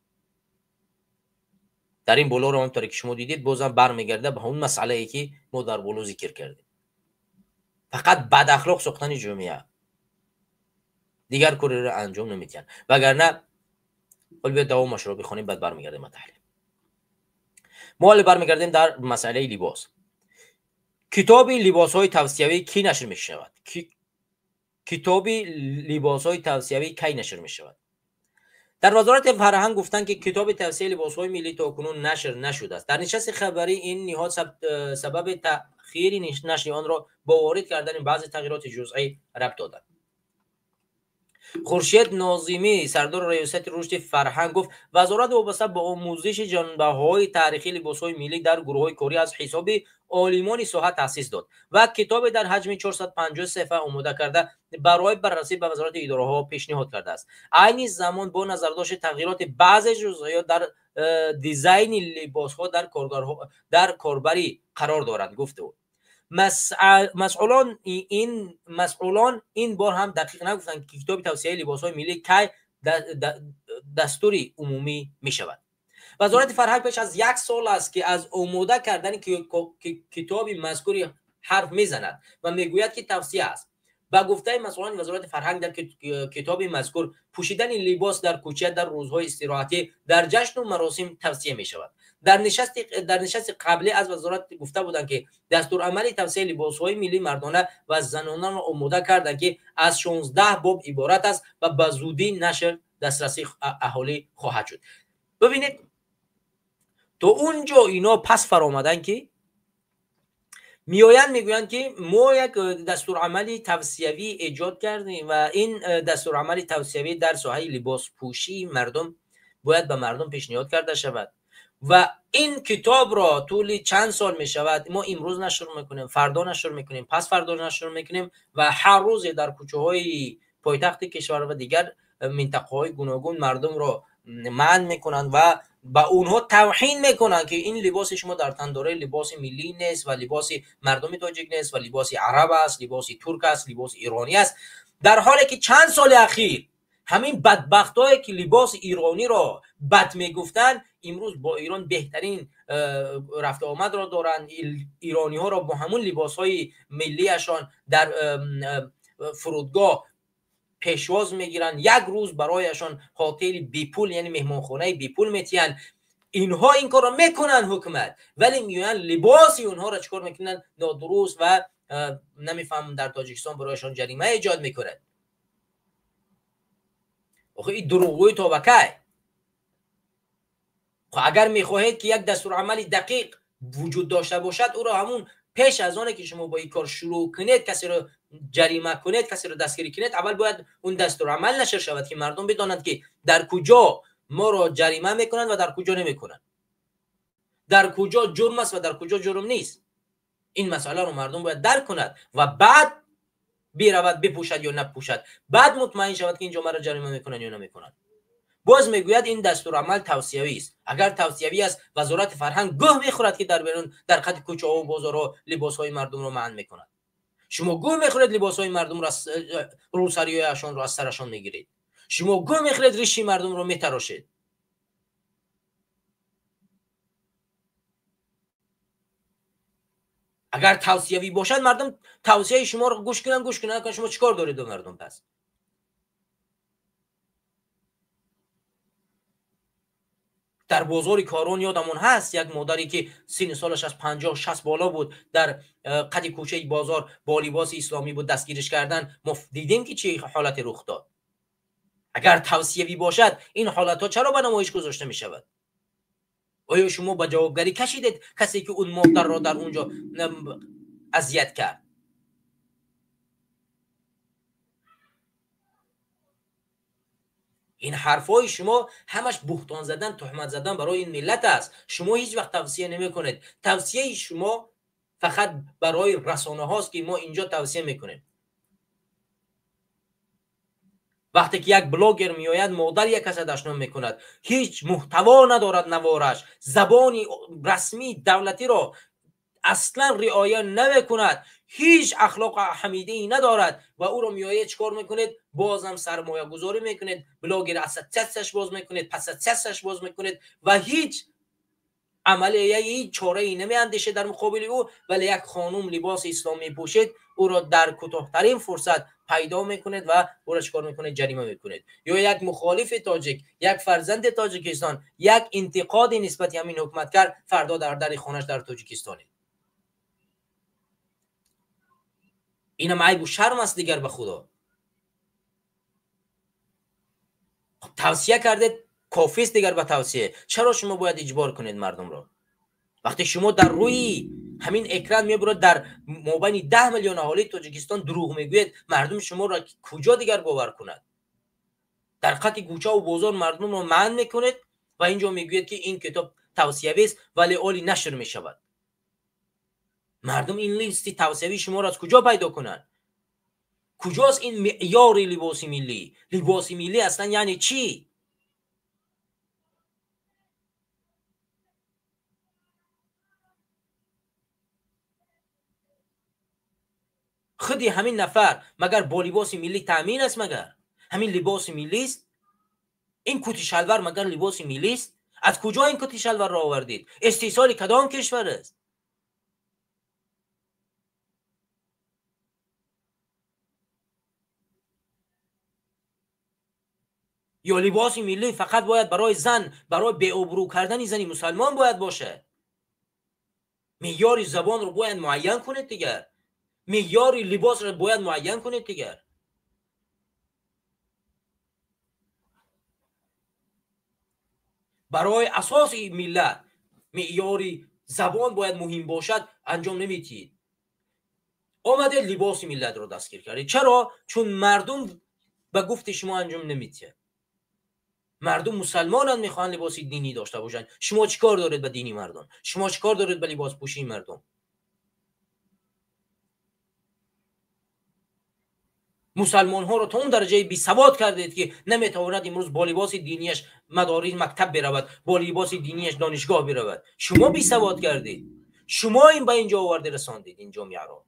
Дар ин болоро ҳамонтавре ки шумо дидед, бозам бармегардад ба ҳамон масъалае, ки мо дар боло зикр кардем. Фақат бадахлоқ сохтани ҷомеа, дигар кореро анҷом намедиҳанд. Вагарна ҳол биё давомашро бихонем, баъд бармегардем ба таҳлил. Мо ҳоле бармегардем дар масъалаи либос. Китоби либосҳои тавсиявӣ кӣ нашр мешавад? Китоби либосҳои тавсиявӣ кай нашр мешавад? Дар вазорати фарҳанг гуфтанд, ки китоби тавсияи либосҳои миллӣ то кунун нашр нашудааст. Дар нишасти хабарӣ ин ниҳод сабаби таъхири нашри онро бо ворид кардани баъзе тағйироти ҷузъӣ рабт доданд. Хуршед Нозимӣ, сардори раёсати рушди фарҳанг, гуфт вазорат вобаста ба омӯзиши ҷанбаҳои таърихии либосҳои миллӣ дар гурӯҳҳои корӣ аз ҳисоби олимони соҳа таъсис дод ва китобе дар ҳаҷми 450 саҳифа омода карда барои баррасӣ ба вазорати идораҳо пешниҳод кардааст. Айни замон бо назардошти тағйироти баъзе ҷузъиёт дар дизайни либосҳо дар корбарӣ қарор доранд, гуфт ӯ. Масъулон ин бор ҳам дақиқ нагуфтанд, ки китоби тавсияи либосҳои миллӣ кай дастури умумӣ мешавад. Вазорати фарҳанг пеш аз як сол аст, ки аз омода кардани китоби мазкури ҳарф мезанад ва мегӯяд, ки тавсия аст. Ба гуфтаи масъулони вазорати фарҳанг, дар китоби мазкур пӯшидани либос дар кӯча, дар рӯзҳои истироҳатӣ, дар ҷашну маросим тавсия мешавад. Дар нишасти қаблӣ аз вазорат гуфта буданд, ки дастурамали тавсияи либосҳои миллии мардона ва занонаро омода карданд, ки аз 16 боб иборат аст ва ба зудӣ нашр дастраси аҳолӣ хоҳад шуд. Бибинед, то он ҷо ино пас фаромаданд, ки меоянд мегӯянд, ки мо як дастурамали тавсиявӣ эҷод кардем ва ин дастурамали тавсиявӣ дар соҳаи либоспӯшии мардум бояд ба мардум пешниҳод карда шавад ва ин китобро тӯли чанд сол мешавад мо имрӯз нашр мекунем, фардо нашр мекунем, пас фардо нашр мекунем ва ҳар рӯзе дар кӯчаҳои пойтахти кишвар ва дигар минтақаҳои гуногун мардумро манъ мекунанд ва ба онҳо тавҳин мекунанд, ки ин либоси шумо дар тан доред либоси миллӣ нест ва либоси мардуми тоҷик нест ва либоси араб аст, либоси турк аст, либоси иронӣ аст. Дар ҳоле ки чанд соли ахир ҳамин бадбахтҳое ки либоси ирониро бад мегуфтанд, имрӯз бо Ирон беҳтарин рафту омадро доранд. Ирониҳоро бо ҳамун либосҳои миллиашон дар фурудгоҳ пешвоз мегиранд, як рӯз барояшон хотели бепул, яъне меҳмонхонаи бепул метиҳанд. Инҳо ин корро мекунанд ҳукумат, вале меоянд либоси онҳоро чикор мекунанд? Нодуруст ва намефаҳмам дар Тоҷикистон барояшон ҷарима эҷод мекунад. Охи ин дурӯғгӯӣ то ба кай? Агар мехоҳед, ки як дастурамали дақиқ вуҷуд дошта бошад, ӯро ҳамун пеш аз оне ки шумо бо ин кор шурӯъ кунед, касеро ҷарима кунед, касеро дастгирӣ кунед, аввал бояд он дастурамал нашр шавад, ки мардум бидонанд, ки дар куҷо моро ҷарима мекунанд ва дар куҷо намекунанд, дар куҷо ҷурм аст ва дар куҷо ҷурм нест. Ин масъаларо мардум бояд дарк кунад ва баъд биравад бипӯшад ё напӯшад, баъд мутмаин шавад, ки инҷо маро ҷарима мекунанд ё намекунанд. Боз мегӯяд ин дастурамал тавсиявӣ аст. Агар тавсиявӣ аст, вазорати фарҳанг гӯҳ мехӯрад, ки дар берун дар қади кӯчаҳо ва бозорҳо либосҳои мардумро манъ мекунад. Шумо гӯҳ мехӯред либосҳои мардумро, рӯсариҳояшонро аз сарашон мегиред. Шумо гӯҳ мехӯред риши мардумро метарошед. Агар тавсиявӣ бошад, мардум тавсияи шуморо гӯш кунанд, гӯш кунанд, шумо чӣ кор доред бо мардум пас? Дар бозори Корон ёдамон ҳаст як модаре, ки синни солаш аз 50-60 боло буд, дар қади кӯчаи бозор бо либоси исломӣ буд, дастгириш кардан. Мо дидем, ки чӣ ҳолате рух дод. Агар тавсиявӣ бошад, ин ҳолатҳо чаро ба намоиш гузошта мешавад? Оё шумо ба ҷавобгарӣ кашидед касе, ки он модарро дар он ҷо азият кард? Ин ҳарфҳои шумо ҳамаш буҳтон задан, туҳмат задан барои ин миллат аст. Шумо ҳеҷ вақт тавсия намекунед. Тавсияи шумо фақат барои расонаҳост, ки мо инҷо тавсия мекунем. Вақте ки як блогер меояд, модар як каса дашном мекунад, ҳеҷ муҳтаво надорад навораш, забони расмии давлатиро аслан риоя намекунад, هیچ اخلاق حمیده‌ای ندارد و او را میایه چیکار میکنید؟ بازم سرمایه گذاری میکنید، بلاگر اساتسش باز میکنید، پس باز میکنید و هیچ عملیه هیچ چاره‌ای نمیاندیشه در مقابل او. ولی یک خانم لباس اسلامی پوشید، او را در کوتاه‌ترین فرصت پیدا میکنید و او را چیکار میکنید؟ جریمه میکنید. یا یک مخالف تاجیک، یک فرزند تاجیکستان، یک انتقاد نسبت همین حکومت کرد، فردا در در خانه‌اش در تاجیکستان. اینم عیب و شرم است دیگر به خدا. توصیه کرده کافی است دیگر به توصیه. چرا شما باید اجبار کنید مردم را؟ وقتی شما در روی همین اکران میبرد در مابین 10 میلیون اهالی تاجیکستان دروغ میگوید، مردم شما را کجا دیگر باور کند؟ در خط کوچه و بازار مردم را منع میکنید و اینجا میگوید که این کتاب توصیه است ولی عالی نشر میشود. مردم این لیست توصیه‌ای شما را از کجا پیدا کنند؟ کجاست این معیار لباس ملی؟ لباس ملی اصلا یعنی چی؟ خودی همین نفر مگر با لباس ملی تامین است؟ مگر همین لباس ملی است؟ این کتی شلوار مگر لباس ملی است؟ از کجا این کتی شلوار را آوردید؟ استحصال کدام کشور است؟ یا لباس ملی فقط باید برای زن، برای بی‌آبرو کردن زن مسلمان باید باشه؟ معیار زبان رو باید معین کنید دیگر، معیار لباس رو باید معین کنید دیگر. برای اساس ملت معیار زبان باید مهم باشد، انجام نمیدید. آمده لباس ملت رو دستگیر کردید. چرا؟ چون مردم به گفت شما انجام نمیده. مردم مسلمانان میخوان لباس دینی داشته باشند. شما چیکار دارید به دینی مردم؟ شما چیکار دارید به لباس پوشی مردم؟ مسلمان ها رو تا اون درجه بی سواد کردید که نمیتواند امروز با لباس دینیش مدارس مکتب برود، با لباس دینیش دانشگاه برود. شما بی سواد کردید. شما این به اینجا آورده رساندید این جامعه را.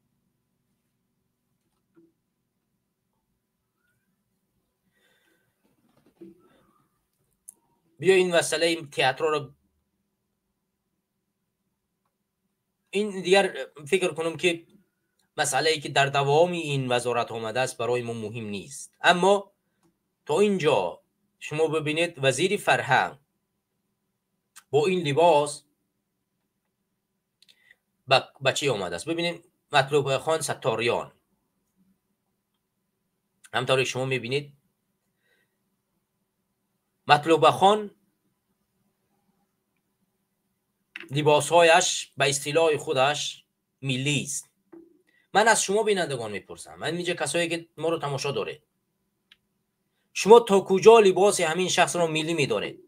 بیا این مسئله این تئاتر رو این دیگر فکر کنم که مسئله ای که در دوام این وزارت آمده است برای ما مهم نیست. اما تا اینجا شما ببینید وزیر فرهنگ با این لباس با چی آمده است. ببینید مطلوب خان ستاریان، همطور شما میبینید مطلوب خان لباسهایش به اصطلاح خودش ملی است. من از شما بینندگان میپرسم، من اینجا کسایی که ما رو تماشا دارید، شما تا کجا لباس همین شخص رو ملی میدانید؟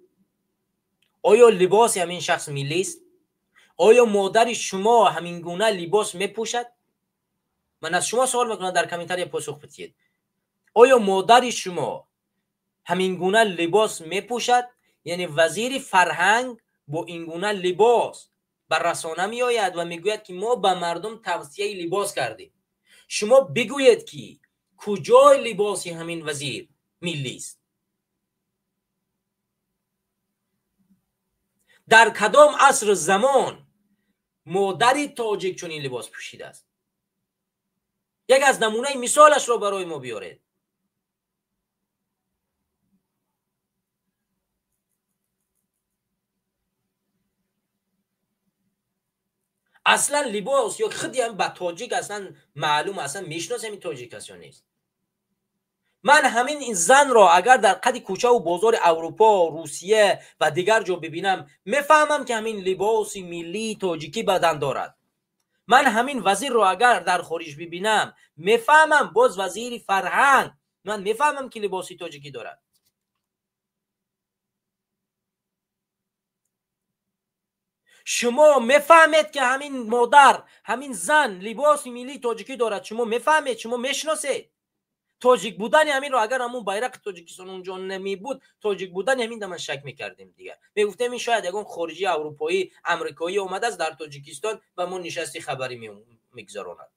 آیا لباس همین شخص ملی است؟ آیا مادر شما همین گونه لباس میپوشد؟ من از شما سوال میکنم، در کامنت‌ها پاسخ بدید. آیا مادر شما همین گونه لباس میپوشد؟ یعنی وزیر فرهنگ با این گونه لباس بر رسانه می آید و میگوید که ما به مردم توصیه لباس کردیم. شما بگویید که کجای لباس همین وزیر ملی است؟ در کدام عصر زمان مادر تاجیک چنین لباس پوشیده است؟ یک از نمونه مثالش را برای ما بیارید. اصلا لباس یا خودی هم به تاجیک اصلا معلوم، اصلا میشناسم این تاجیک است یا نیست. من همین این زن را اگر در قد کوچه و بازار اروپا، روسیه و دیگر جا ببینم، میفهمم که همین لباس ملی تاجیکی بدن دارد. من همین وزیر را اگر در خارج ببینم، میفهمم باز وزیر فرهنگ، من میفهمم که لباس تاجیکی دارد. شما میفهمید که همین مادر، همین زن لباس ملی تاجیکی دارد. شما میفهمید، شما میشناسید تاجیک بودن همین رو. اگر همون بیرق تاجیکستان اونجا نمی بود، تاجیک بودن همین من شک میکردیم دیگه. میگفتیم این شاید یکون خارجی اروپایی امریکایی اومده است در تاجیکستان و ما نشستی خبری میگذراند.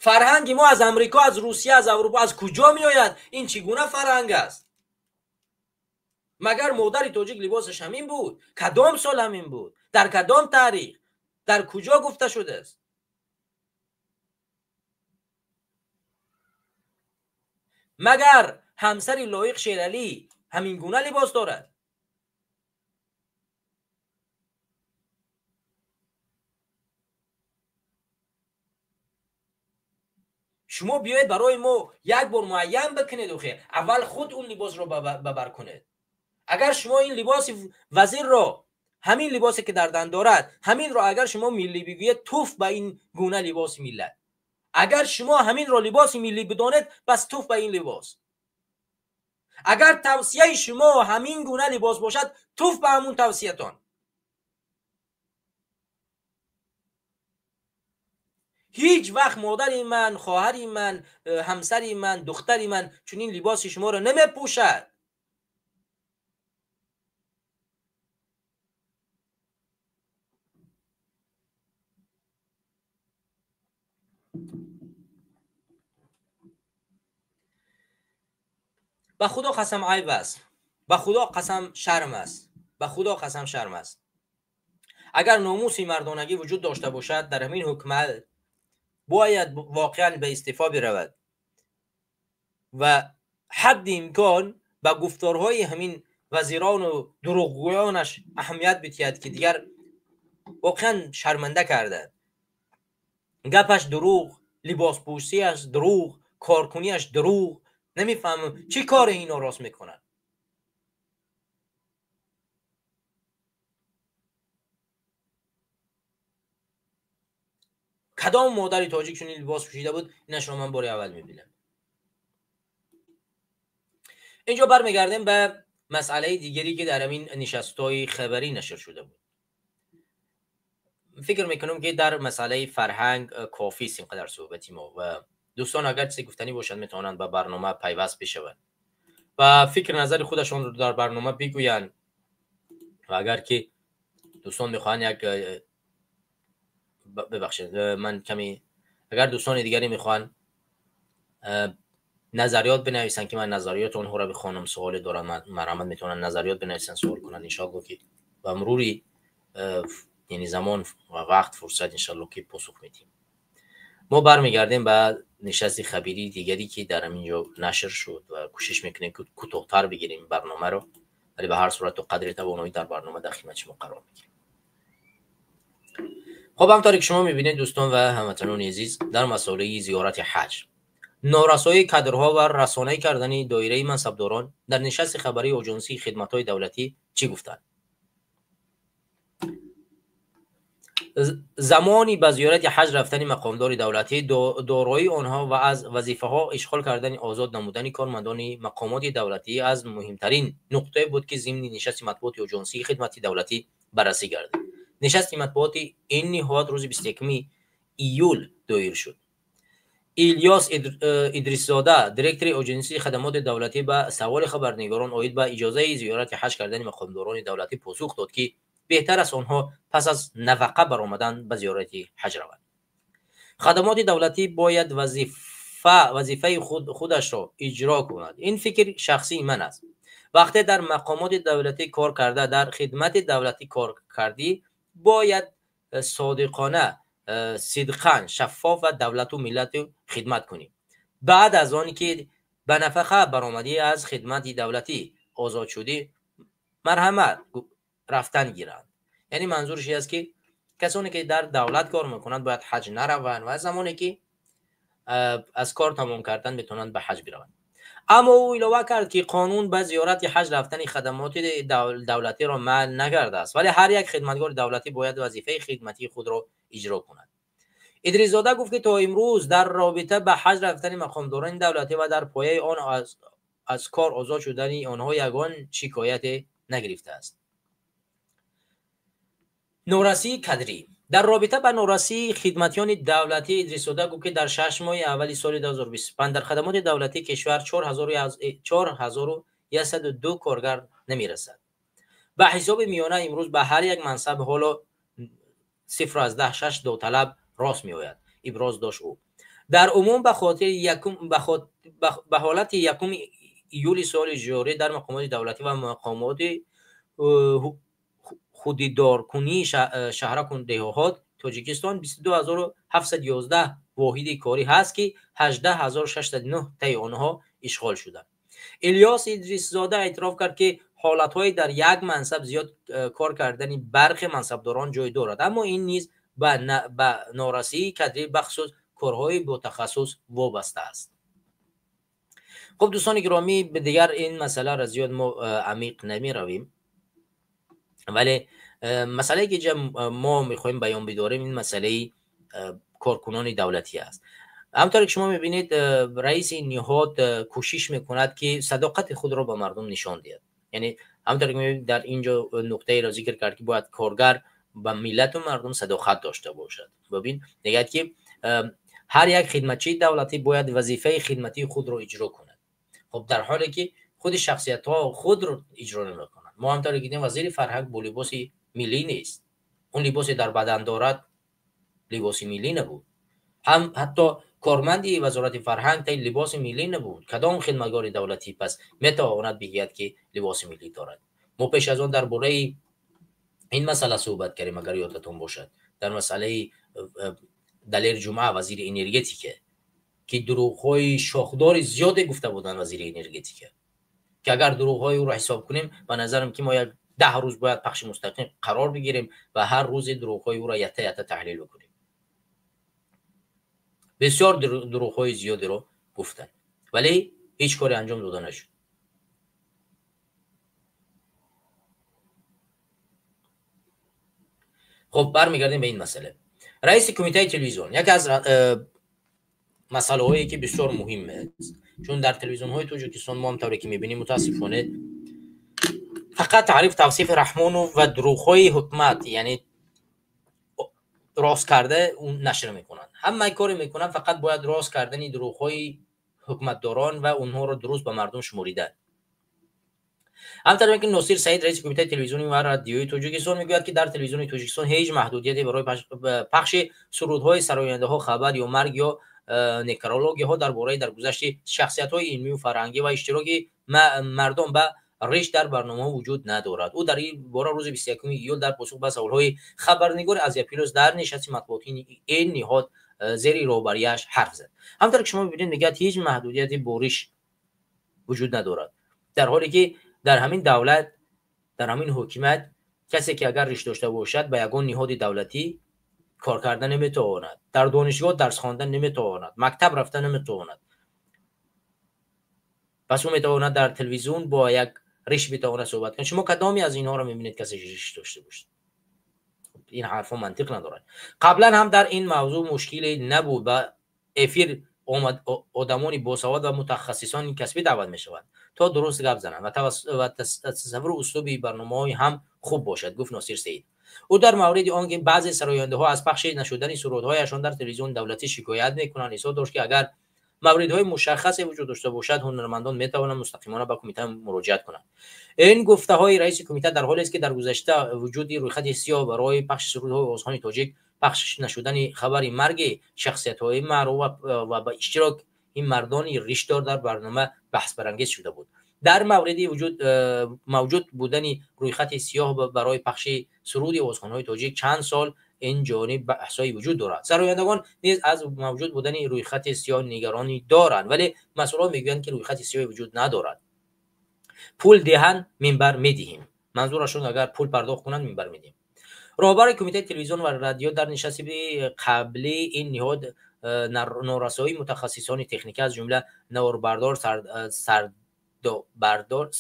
Фарҳанги мо аз Амрико, аз Русия, аз Аврупо, аз куҷо меояд? Ин чӣ гуна фарҳанг аст? Магар модари тоҷик либосаш ҳамин буд? Кадом сол ҳамин буд? Дар кадом таърих? Дар куҷо гуфта шудааст? Магар ҳамсари Лоиқ Шералӣ ҳамин гуна либос дорад? Шумо биёед барои мо як бор муайян бикунед. Охе аввал худ он либосро бабар кунед. Агар шумо ин либоси вазирро, ҳамин либосе ки дар дан дорад, ҳаминро агар шумо миллӣ бигӯед, туф ба ин гуна либоси миллат. Агар шумо ҳаминро либоси миллӣ бидонед, пас туф ба ин либос. Агар тавсияи шумо ҳамин гуна либос бошад, туф ба ҳамун тавсиятон. Ҳеҷ вақт модари ман, хоҳари ман, ҳамсари ман, духтари ман чунин либоси шуморо намепӯшад. Ба Худо қасам айб аст, ба Худо қасам шарм аст, ба Худо қасам шарм аст. Агар номуси мардонагӣ вуҷуд дошта бошад, дар ҳамин ҳукумат бояд воқеан ба истеъфо биравад ва ҳадди имкон ба гуфторҳои ҳамин вазирону дурӯғгӯёнаш аҳамият бидиҳад, ки дигар воқеан шарманда карданд. Гапаш дурӯғ, либоспӯшиаш дурӯғ, коркуниаш дурӯғ. Намефаҳмам чӣ коре ино рост мекунанд. Кадом модари тоҷик чунин либос пӯшида буд? Инашро ман бори аввал мебинам. Инҷо бармегардем ба масъалаи дигаре ки дар ҳамин нишастҳои хабарӣ нашр шуда буд. Фикр мекунам ки дар масъалаи фарҳанг кофист инқадар суҳбати мо ва дӯстон агар чизе гуфтанӣ бошанд метавонанд ба барнома пайваст бишаванд ва фикр назари худашонро дар барнома бигӯянд. Ва агар ки дӯстон мехоҳанд як бибахшед, ман каме агар дӯстони дигаре мехоҳанд назариёт бинависанд ки ман назариёти онҳоро бихонам, суоле дорам, марҳамат метавонанд назариёт бинависанд, суол кунанд. Иншоалло ки ба мурури яъне замон ва вақт фурсат иншоалло ки посух медиҳем. Мо бармегардем ба нишасти хабирии дигаре ки дар ҳамин ҷо нашр шуд ва кӯшиш мекунем ки кӯтоҳтар бигирем барномаро, вале ба ҳар сурат то қадри тавоноӣ дар барнома дар хидмати шумо қарор мегирем. Хоб, ҳамторе ки шумо мебинед дӯстон ва ҳамватанони азиз, дар масъалаи зиёрати ҳаҷ, норасоии кадрҳо ва расонаӣ кардани доираи мансабдорон дар нишасти хабарии оҷонсии хидматҳои давлатӣ чӣ гуфтанд? Замони ба зиёрати ҳаҷ рафтани мақомдори давлатӣ, дороии онҳо ва аз вазифаҳо ишғол кардани озод намудани кормандони мақомоти давлатӣ аз муҳимтарин нуқтае буд ки зимни нишасти матбуоти оҷонсии хидмати давлатӣ баррасӣ гардид. Нишасти матбуоти ин ниҳод рӯзи 21 июл доир шуд. Илёс Идрисзода, директори оҷонсии хадамоти давлатӣ, ба саволи хабарнигорон оид ба иҷозаи зиёрати ҳаҷ кардани мақомдорони давлатӣ посух дод, ки беҳтар аст онҳо пас аз нафақа баромадан ба зиёрати ҳаҷ раванд. Хадамоти давлатӣ бояд вазифаи худашро иҷро кунад. Ин фикри шахсии ман аст. Вақте дар мақомоти давлатӣ кор карда, дар хидмати давлатӣ кор кардӣ, бояд содиқона, сидқан, шаффоф ва давлату миллату хидмат кунӣ. Баъд аз он ки ба нафақа баромадӣ, аз хидмати давлатӣ озод шудӣ, марҳамат рафтан гиранд. Яъне манзурш ин аст ки касоне ки дар давлат кор мекунанд бояд ҳаҷ нараванд ва замоне ки аз кор тамом кардан метавонанд ба ҳаҷ бираванд. Аммо ӯ илова кард ки қонун ба зиёрати ҳаҷ рафтани хадамоти давлатиро манъ накардааст, вале ҳар як хидматгори давлатӣ бояд вазифаи хидматии худро иҷро кунад. Идрисзода гуфт ки то имрӯз дар робита ба ҳаҷ рафтани мақомдорони давлатӣ ва дар пояи он аз кор озод шудани онҳо ягон шикояте нагирифтааст. Норасии кадрӣ. Дар робита ба норасии хидматиёни давлатӣ Идрисзода гуфт ки дар 6 моҳи аввали соли 2025 дар хадамоти давлатии кишвар 4102 коргар намерасад. Ба ҳисоби миёна имрӯз ба ҳар як мансаб ҳоло 0.6 довталаб рост меояд, иброз дошт ӯ. Дар умум ба хотири якум ба ҳолати 1 июли соли ҷорӣ дар мақомоти давлатӣ ва мақомоти худидоркунии шаҳраку деҳот Тоҷикистон 22711 воҳиди корӣ ҳаст, ки 18609 таи онҳо ишғол шуданд. Илёс Идрисзода эътироф кард, ки ҳолатҳои дар як мансаб зиёд кор кардани бархе мансабдорон ҷой дорад, аммо ин низ ба норасии кадрӣ, бахусус корҳои ботахассус вобаста аст. Хуб, дӯстони гиромӣ, дигар ин масъаларо зиёд мо амиқ намеравем, вале масъалае ки инҷа мо мехоҳем баён бидорем, ин масъалаи коркунони давлатӣ аст. Ҳамонтавре ки шумо мебинед, раиси ниҳод кӯшиш мекунад, ки садоқати худро ба мардум нишон диҳад. Яъне ҳамонтавре ки мебинед, дар инҷо нуқтаеро зикр кард, ки бояд коргар ба миллату мардум садоқат дошта бошад. Бибин, мегӯяд, ки ҳар як хидматчии давлатӣ бояд вазифаи хидматии худро иҷро кунад. Хуб, дар ҳоле ки худи шахсиятҳо худро иҷро намекунанд. Мо ҳамонтавре ки дидем, вазири фарҳанг бо либоси миллӣ нест. Он либосе дар бадан дорад, либоси миллӣ набуд. Ҳам ҳатто корманди вазорати фарҳанг таи либоси миллӣ набуд. Кадом хидматгори давлатӣ пас метавонад бигӯяд, ки либоси миллӣ дорад? Мо пеш аз он дар бораи ин масъала суҳбат кардем, агар ёдатон бошад, дар масъалаи Далер Ҷумъа, вазири энергетика, ки дурӯғҳои шохдори зиёде гуфта буданд вазири энергетика, ки агар дурӯғҳои ӯро ҳисоб кунем, ба назарам ки мо як 10 рӯз бояд пахши мустақим қарор бигирем ва ҳар рӯзе дурӯғҳои ӯро ятта ятта таҳлил бикунем. Бисёр дурӯғҳои зиёдеро гуфтанд, вале ҳеҷ коре анҷом дода нашуд. Хуб, бармегардем ба ин масъала. Раиси кумитаи телевизион яке аз масъалаҳое ки бисёр муҳим аст, чун дар телевизионҳои Тоҷикистон мо ҳам тавре ки мебинем, мутаассифона фақат таъриф тавсифи Раҳмонов ва дурӯғҳои ҳукумат, яъне рост карда нашр мекунанд. Ҳамаи коре мекунанд, фақат бояд рост кардани дурӯғҳои ҳукуматдорон ва онҳоро дуруст ба мардум шуморидан. Ҳамтавре ки Носир Саид, раиси кумитаи телевизиони ва радиои Тоҷикистон, мегӯяд, ки дар телевизиони Тоҷикистон ҳеҷ маҳдудияте барои пахши сурудҳои сарояндаҳо, хабар ё марг ё некрологияҳо дар бораи даргузашти шахсиятҳои илмию фарҳангӣ ва иштироки мардон ба риш дар барномаҳо вуҷуд надорад. Ӯ дар ин бора рӯзи 21 июл дар посух ба саволҳои хабарнигори Азия Плюс дар нишасти матбуотии ин ниҳод зери роҳбарияш ҳарф зад. Ҳамтавре ки шумо мебинед, мегӯяд, ҳеҷ маҳдудияти бориш вуҷуд надорад, дар ҳоле ки дар ҳамин давлат, дар ҳамин ҳокимият касе ки агар риш дошта бошад, ба ягон ниҳоди давлатӣ кор карда наметавонад, дар донишгоҳ дарс хондан наметавонад, мактаб рафта наметавонад. Пас ӯ метавонад дар телевизион бо як риш битавонад суҳбат кунад. Шумо кадоме аз инҳоро мебинед, касе риш дошта бошад? Ин ҳарфҳо мантиқ надорад. Қаблан ҳам дар ин мавзӯъ мушкиле набуд. Ба эфир омад одамони босавод ва мутахассисони касбӣ даъват мешаванд, то дуруст гап зананд ва тасаввуру услуби барномаҳои ҳам хуб бошад, гуфт Носир Саид. Ӯ дар мавриди он ки баъзе сарояндаҳо аз пахши нашудани сурудҳояшон дар телевизиони давлатӣ шикоят мекунанд, изҳор дошт, ки агар мавридҳои мушаххасе вуҷуд дошта бошад, ҳунармандон метавонанд мустақимона ба кумита муроҷиат кунанд. Ин гуфтаҳои раиси кумита дар ҳолест, ки дар гузашта вуҷуди рӯйхати сиёҳ барои пахши сурудҳои овозхони тоҷик, пахш нашудани хабари марги шахсиятҳои маъруф ва ба иштирок ин мардони ришдор дар барнома баҳсбарангез шуда буд. Дар мавриди мавҷуд будани рӯйхати сиёҳ барои пахши суруди овозхонҳои тоҷик чанд сол ин ҷониб баҳсҳое вуҷуд дорад. Сарояндагон низ аз мавҷуд будани рӯйхати сиёҳ нигаронӣ доранд, вале масъулон мегӯянд, ки рӯйхати сиёҳ вуҷуд надорад. Пул диҳанд, минбар медиҳем. Манзурашон, агар пул пардохт кунанд, минбар медиҳем. Роҳбари кумитаи телевизион ва радио дар нишасти қабли ин ниҳод норасоии мутахассисони техника, аз ҷумла наворбардор,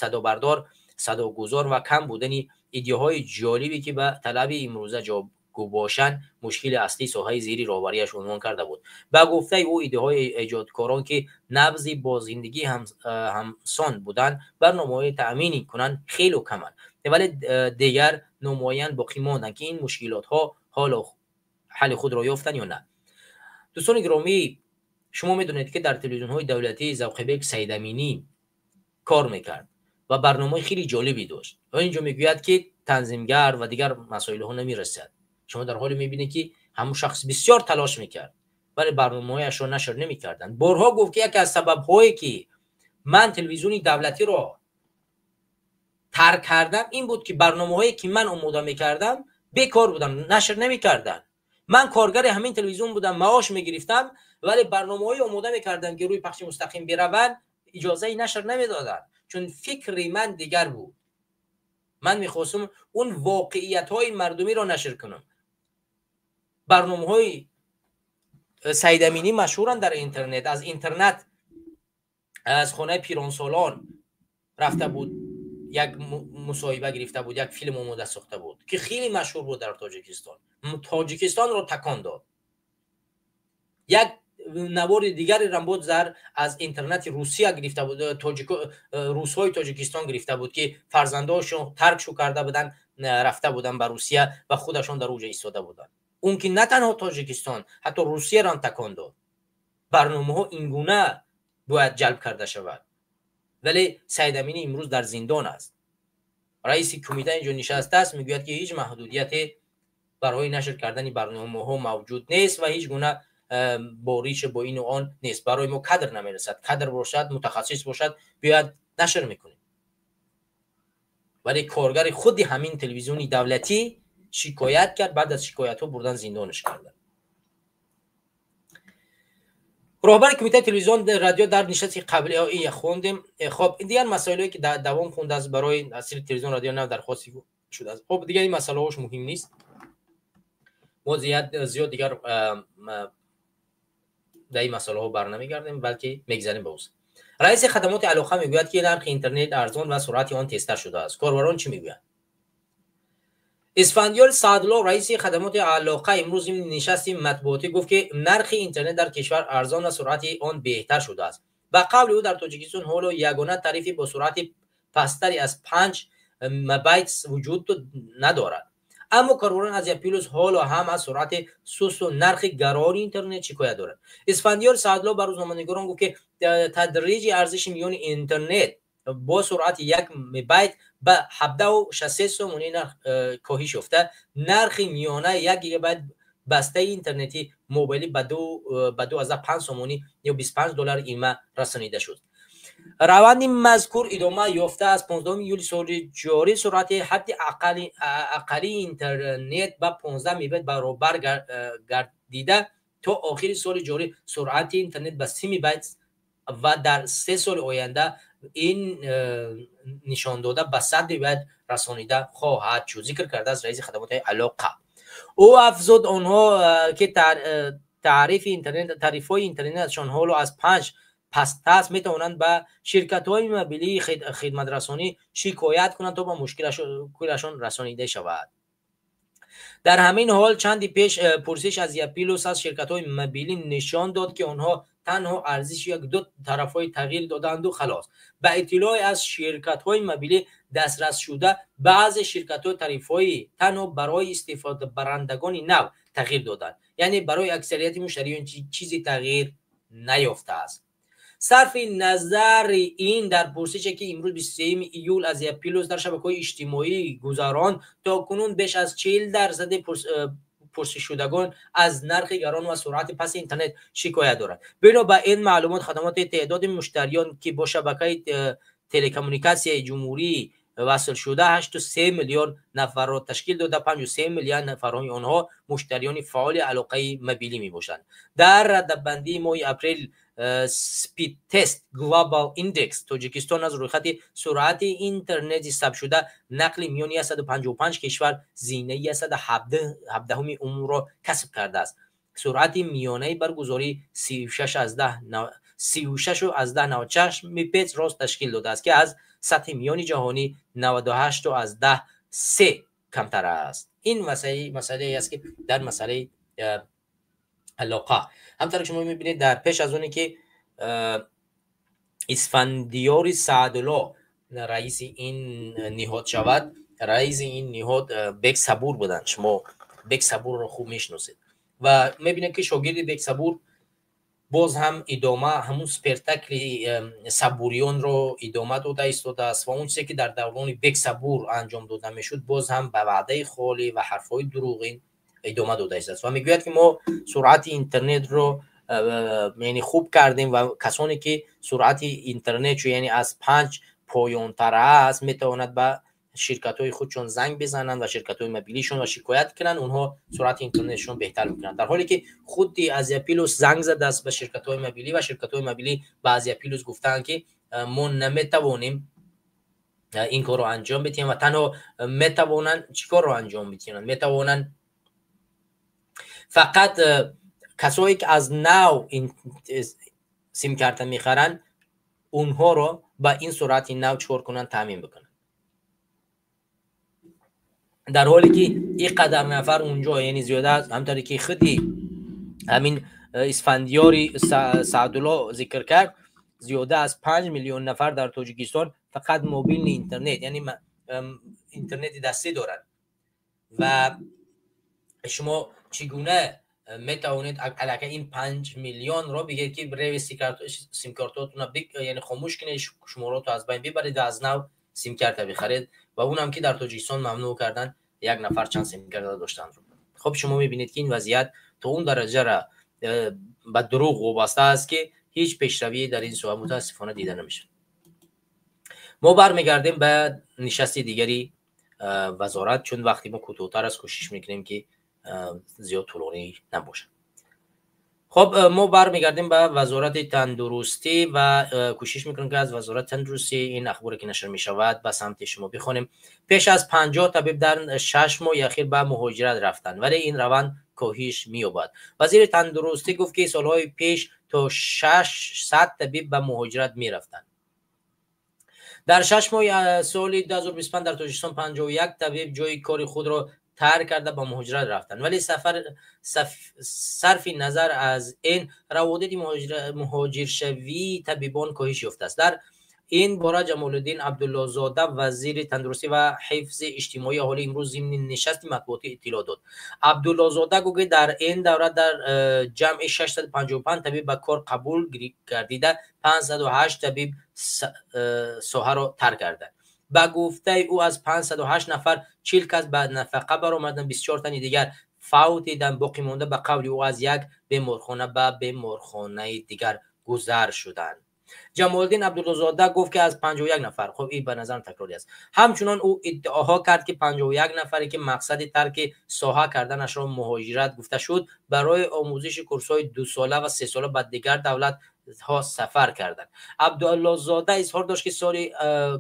садобардор, садогузор ва кам будани идеяҳои ҷолибе, ки ба талаби имрӯза ҷавобгӯ бошанд, мушкили аслии соҳаи зери роҳбарияш унвон карда буд. Ба гуфтаи ӯ, идеяҳои эҷодкорон, ки набзи бо зиндагӣ ҳамсон буданд, барномаҳои таъмин кунанд, хело каманд, вале дигар номуайян боқӣ монданд, ки ин мушкилотҳо ҳоло ҳалли худро ёфтанд ё на. Дӯстони гиромӣ, шумо медонед, ки дар телевизионҳои давлатӣ Завқибек Саидаминӣ кор мекард ва барномаи хеле ҷолибе дошт. Ва инҷо мегӯяд, ки танзимгар ва дигар масоилҳо намерасад. Шумо дар ҳоле мебинед, ки ҳамон шахс бисёр талош мекард, вале барномаҳояшро нашр намекарданд. Борҳо гуфт, ки яке аз сабабҳое, ки ман телевизиони давлатиро тарк кардам, ин буд, ки барномаҳое, ки ман омода мекардам, бекор будам, нашр намекарданд. Ман коргари ҳамин телевизион будам, маош мегирифтам, вале барномаҳое омода мекардам, ки рӯи пахши мустақим бираванд, иҷозаи нашр намедоданд, чун фикри ман дигар буд. Ман мехостам он воқеиятҳои мардумиро нашр кунам. Барномаҳои Саид Аминӣ машҳуранд дар интернет. Аз интернет, аз хонаи пиронсолон рафта буд, як мусоҳиба гирифта буд, як филм омода сохта буд, ки хеле машҳур буд дар Тоҷикистон, Тоҷикистонро такон дод. Як навори дигареам буд, зар аз интернети Русия гирифта буд, русҳои Тоҷикистон гирифта буд, ки фарзандошон таркшу карда буданд, рафта буданд ба Русия ва худашон дар уҷа истода буданд. Он ки на танҳо Тоҷикистон, ҳатто Русияро ҳам такон дод. Барномаҳо ин гуна бояд ҷалб карда шавад. Вале Саид Аминӣ имрӯз дар зиндон аст. Раиси кумита инҷо нишастааст, мегӯяд, ки ҳеҷ маҳдудияте барои нашр кардани барномаҳо мавҷуд нест ва ҳеҷ гуна бориш бо ину он нест. Барои мо кадр намерасад. Кадр бошад, мутахассис бошад, биёяд, нашр мекунем. Вале коргари худи ҳамин телевизиони давлатӣ шикоят кард, баъд аз шикоятҳо бурдан зиндонаш карданд. Роҳбари кумитаи телевизион радио дар нишасти қабли ин хондем. Хоб, дигар масоилое, ки давом хондааст, барои асри телевизион радио нав дархости шудааст. Хоб, дигар ин масъалаҳош муҳим нест. Мо зиёд дигар дар ин масъалаҳо барнамегардем, балки мегзарем ба ӯз. Раиси хадамоти алоқа мегӯяд, ки нархи интернет арзон ва суръати он тезтар шудааст. Корбарон чӣ мегӯянд? Исфандиёр Саъдулло, раиси хадамоти алоқа, имрӯз нишасти матбуотӣ гуфт, ки нархи интернет дар кишвар арзон ва суръати он беҳтар шудааст. Ба қавли ӯ, дар Тоҷикистон ҳоло ягона тарифи бо суръати пасттари аз 5 мебайт вуҷуд надорад. Аммо корбарон аз Плюс ҳоло ҳам аз суръати сусту нархи гарони интернет шикоят дорад. Исфандиёр Саъдулло ба рӯзноманигорон гуфт, ки тадриҷи арзиши миёни интернет бо суръати 1 мебайт ба 17,63 сомонӣ нарх коҳиш ёфта, нархи миёна 1 гигабайт бастаи интернети мобилӣ ба 2,5 сомонӣ ё 25 доллар има расонида шуд. Раванди мазкур идома ёфта, аз 15 июли соли ҷорӣ суръати ҳадди аққалии интернет ба 15 мебайт баробар гардида, то охири соли ҷорӣ суръати интернет ба 30 мебайт ва дар 3 соли оянда ин нишондода ба 100 мебайт расонида хоҳад шуд, зикр кардааст раиси хадамоти алоқа. Ӯ афзуд, онҳо ки таърифи интернет тарифҳои интернеташон ҳоло аз панҷ пасттар, метавонанд ба ширкатҳои мобилии хидматрасонӣ шикоят кунанд, то ба мушкилашон расонида шавад. Дар ҳамин ҳол, чанди пеш пурсиш аз Плюс аз ширкатҳои мобилӣ нишон дод, ки онҳо танҳо арзиши як-ду тарафҳои тағйир додаанду халос. Ба иттилои аз ширкатҳои мобилӣ дастрасшуда, баъзе ширкатҳо тарифҳои танҳо барои истифодабарандагони нав тағйир доданд, яъне барои аксарияти муштариён чизе тағйир наёфтааст. Сарфи назари ин, дар пурсише, ки имрӯз, 23 июл, аз Плюс дар шабакаҳои иҷтимоӣ гузаронд, то кунун беш аз 40 дарсади пурсишшудагон аз нархи гарон ва суръати пасти интернет шикоят доранд. Бино ба ин маълумот, хадамоти теъдоди муштариён, ки бо шабакаи телекоммуникатсияи ҷумҳурӣ васл шуда, 8,3 миллион нафарро ташкил дода, 5,3 миллион нафарҳои онҳо муштариёни фаъоли алоқаи мобилӣ мебошанд. Дар радабандии моҳи апрел Speedtest Global Index Тоҷикистон аз рӯйхати суръати интернети сабтшуда нақли миёни 155 кишвар зинаи 117-уми умумро касб кардааст. Суръати миёнаи баргузорӣ 36,96 Мбит рост ташкил додааст, ки аз сатҳи миёни ҷаҳонӣ 98,3 камтар аст. Ин масъалае аст, ки дар масъалаи алоқа ҳамтаре шумо мебинед, дар пеш аз оне ки Исфандиёри Саъдулло раиси ин ниҳод шавад, раиси ин ниҳод Бек Сабур буданд. Шумо Бек Сабурро хуб мешиносед ва мебинед, ки шогирди Бек Сабур боз ҳам идома ҳамун спектакли сабуриёнро идома дода истодааст ва он чизе, ки дар даврони Бек Сабур анҷом дода мешуд, боз ҳам ба ваъдаи холӣ ва ҳарфҳои дурӯғин идома дода истодааст ва мегӯяд, ки мо суръати интернетро یعنی خوب کردیم و کسانی که سرعت اینترنت یعنی از 5 پایان‌تر است میتواند به شرکت‌های خودشون زنگ بزنند و شرکت‌های موبیلیشون و شکایت کنند، اونها سرعت اینترنتشون بهتر میکنند. در حالی که خودی آسیا پلاس زنگ زده است به شرکت‌های موبیلی و شرکت‌های موبیلی به آسیا پلاس گفتند که ما نمیتوانیم این کار رو انجام بدیم و تنها میتوانند چیکار رو انجام بدن؟ میتوانند فقط کسایی که از نو این سیم کارت میخرن اونها رو با این سرعت نو چکار کنن؟ تامین بکنن. در حالی که اینقدر نفر اونجا، یعنی زیاده از همطوری که خودی همین اسفندیاری سعدالله ذکر کرد، زیاده از 5 میلیون نفر در تاجیکستان فقط موبیل اینترنت، یعنی اینترنت دستی دارن و شما چگونه میتوانید علاقه این 5 میلیون رو بگید که روی سیم کارتاتون رو یعنی خاموش کنید، شما رو از بین ببرید و از نو سیم کارت بخرید و اونم که در تاجیکستان ممنوع کردن یک نفر چند سیم کارت داشتن رو. خب شما میبینید که این وضعیت تا اون درجه را به دروغ وابسته است که هیچ پیشروی در این سوال متاسفانه دیده نمیشه. ما برمیگردیم به نشست دیگری وزارت، چون وقتی ما کوتاه‌تر از کوشش میکنیم که زیاد طولانی نباشه. خب ما برمیگردیم به وزارت تندرستی و کوشش میکنیم که از وزارت تندرستی این اخباری که نشر میشود به سمت شما بخونیم. پیش از 50 طبیب در 6 ماه اخیر به مهاجرت رفتند، ولی این روند کاهش مییابد. وزیر تندرستی گفت که سالهای پیش تا 600 طبیب به مهاجرت میرفتند. در 6 ماه سال 2025 در تاجیکستان 51 طبیب جای کار خود را ترک کرده با مهاجرت رفتن، ولی صرف نظر از این روادید مهاجرشوی طبیبان کاهش یافته است. در این باره جمال‌الدین عبدالله‌زاده وزیر تندرستی و حفظ اجتماعی اهالی امروز ضمن نشست مطبوعاتی اطلاع داد. عبدالله‌زاده گفت که در این دوره در جمع 655 طبیب به کار قبول گردیده، 508 طبیب ساحه را ترک کردند. به گفته او از 508 نفر 40 کس به نفقه برآمدند، 24 تن دیگر فوتیدند، باقی مانده به قول او از یک بیمارخانه به بیمارخانه دیگر گذر شدند. جمال‌الدین عبدالله‌زاده گفت که از 51 نفر، خب این به نظرم تکراری است. همچنان او ادعاها کرد که 51 نفری که مقصد ترک ساحه کردنش را مهاجرت گفته شد، برای آموزش کورس‌های 2 ساله و 3 ساله به دیگر دولت ها سفر کردند. عبدالله‌زاده اظهار داشت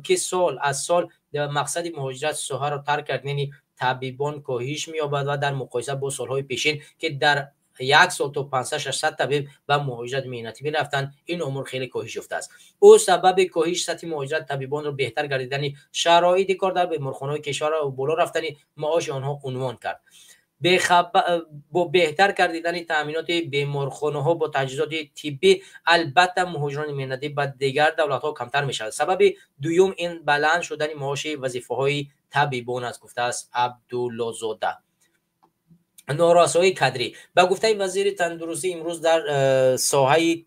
که سال از سال مقصد مهاجرت ساحه را ترک کردن طبیبان کاهش می‌یابد و در مقایسه با سالهای پیشین که در یک سال تا 500-600 طبیب به مهاجرت مهنتی می‌رفتند، این امور خیلی کاهش یافته است. او سبب کاهش سطح مهاجرت طبیبان را بهتر گردیدن شرایط کار در بیمارخانه‌های کشور و بالا رفتن معاش آنها عنوان کرد. با بهتر کردن تأمینات بیمارخانه‌ها با تجهیزات طبی، البته مهاجران مهنتی به دیگر دولت‌ها کمتر می‌شود. سبب دوم این بلند شدن معاش وظیفه‌های طبیبان است، گفته است عبدالله‌زاده. ناراسایی کادری به گفته وزیر تندرستی امروز در ساحه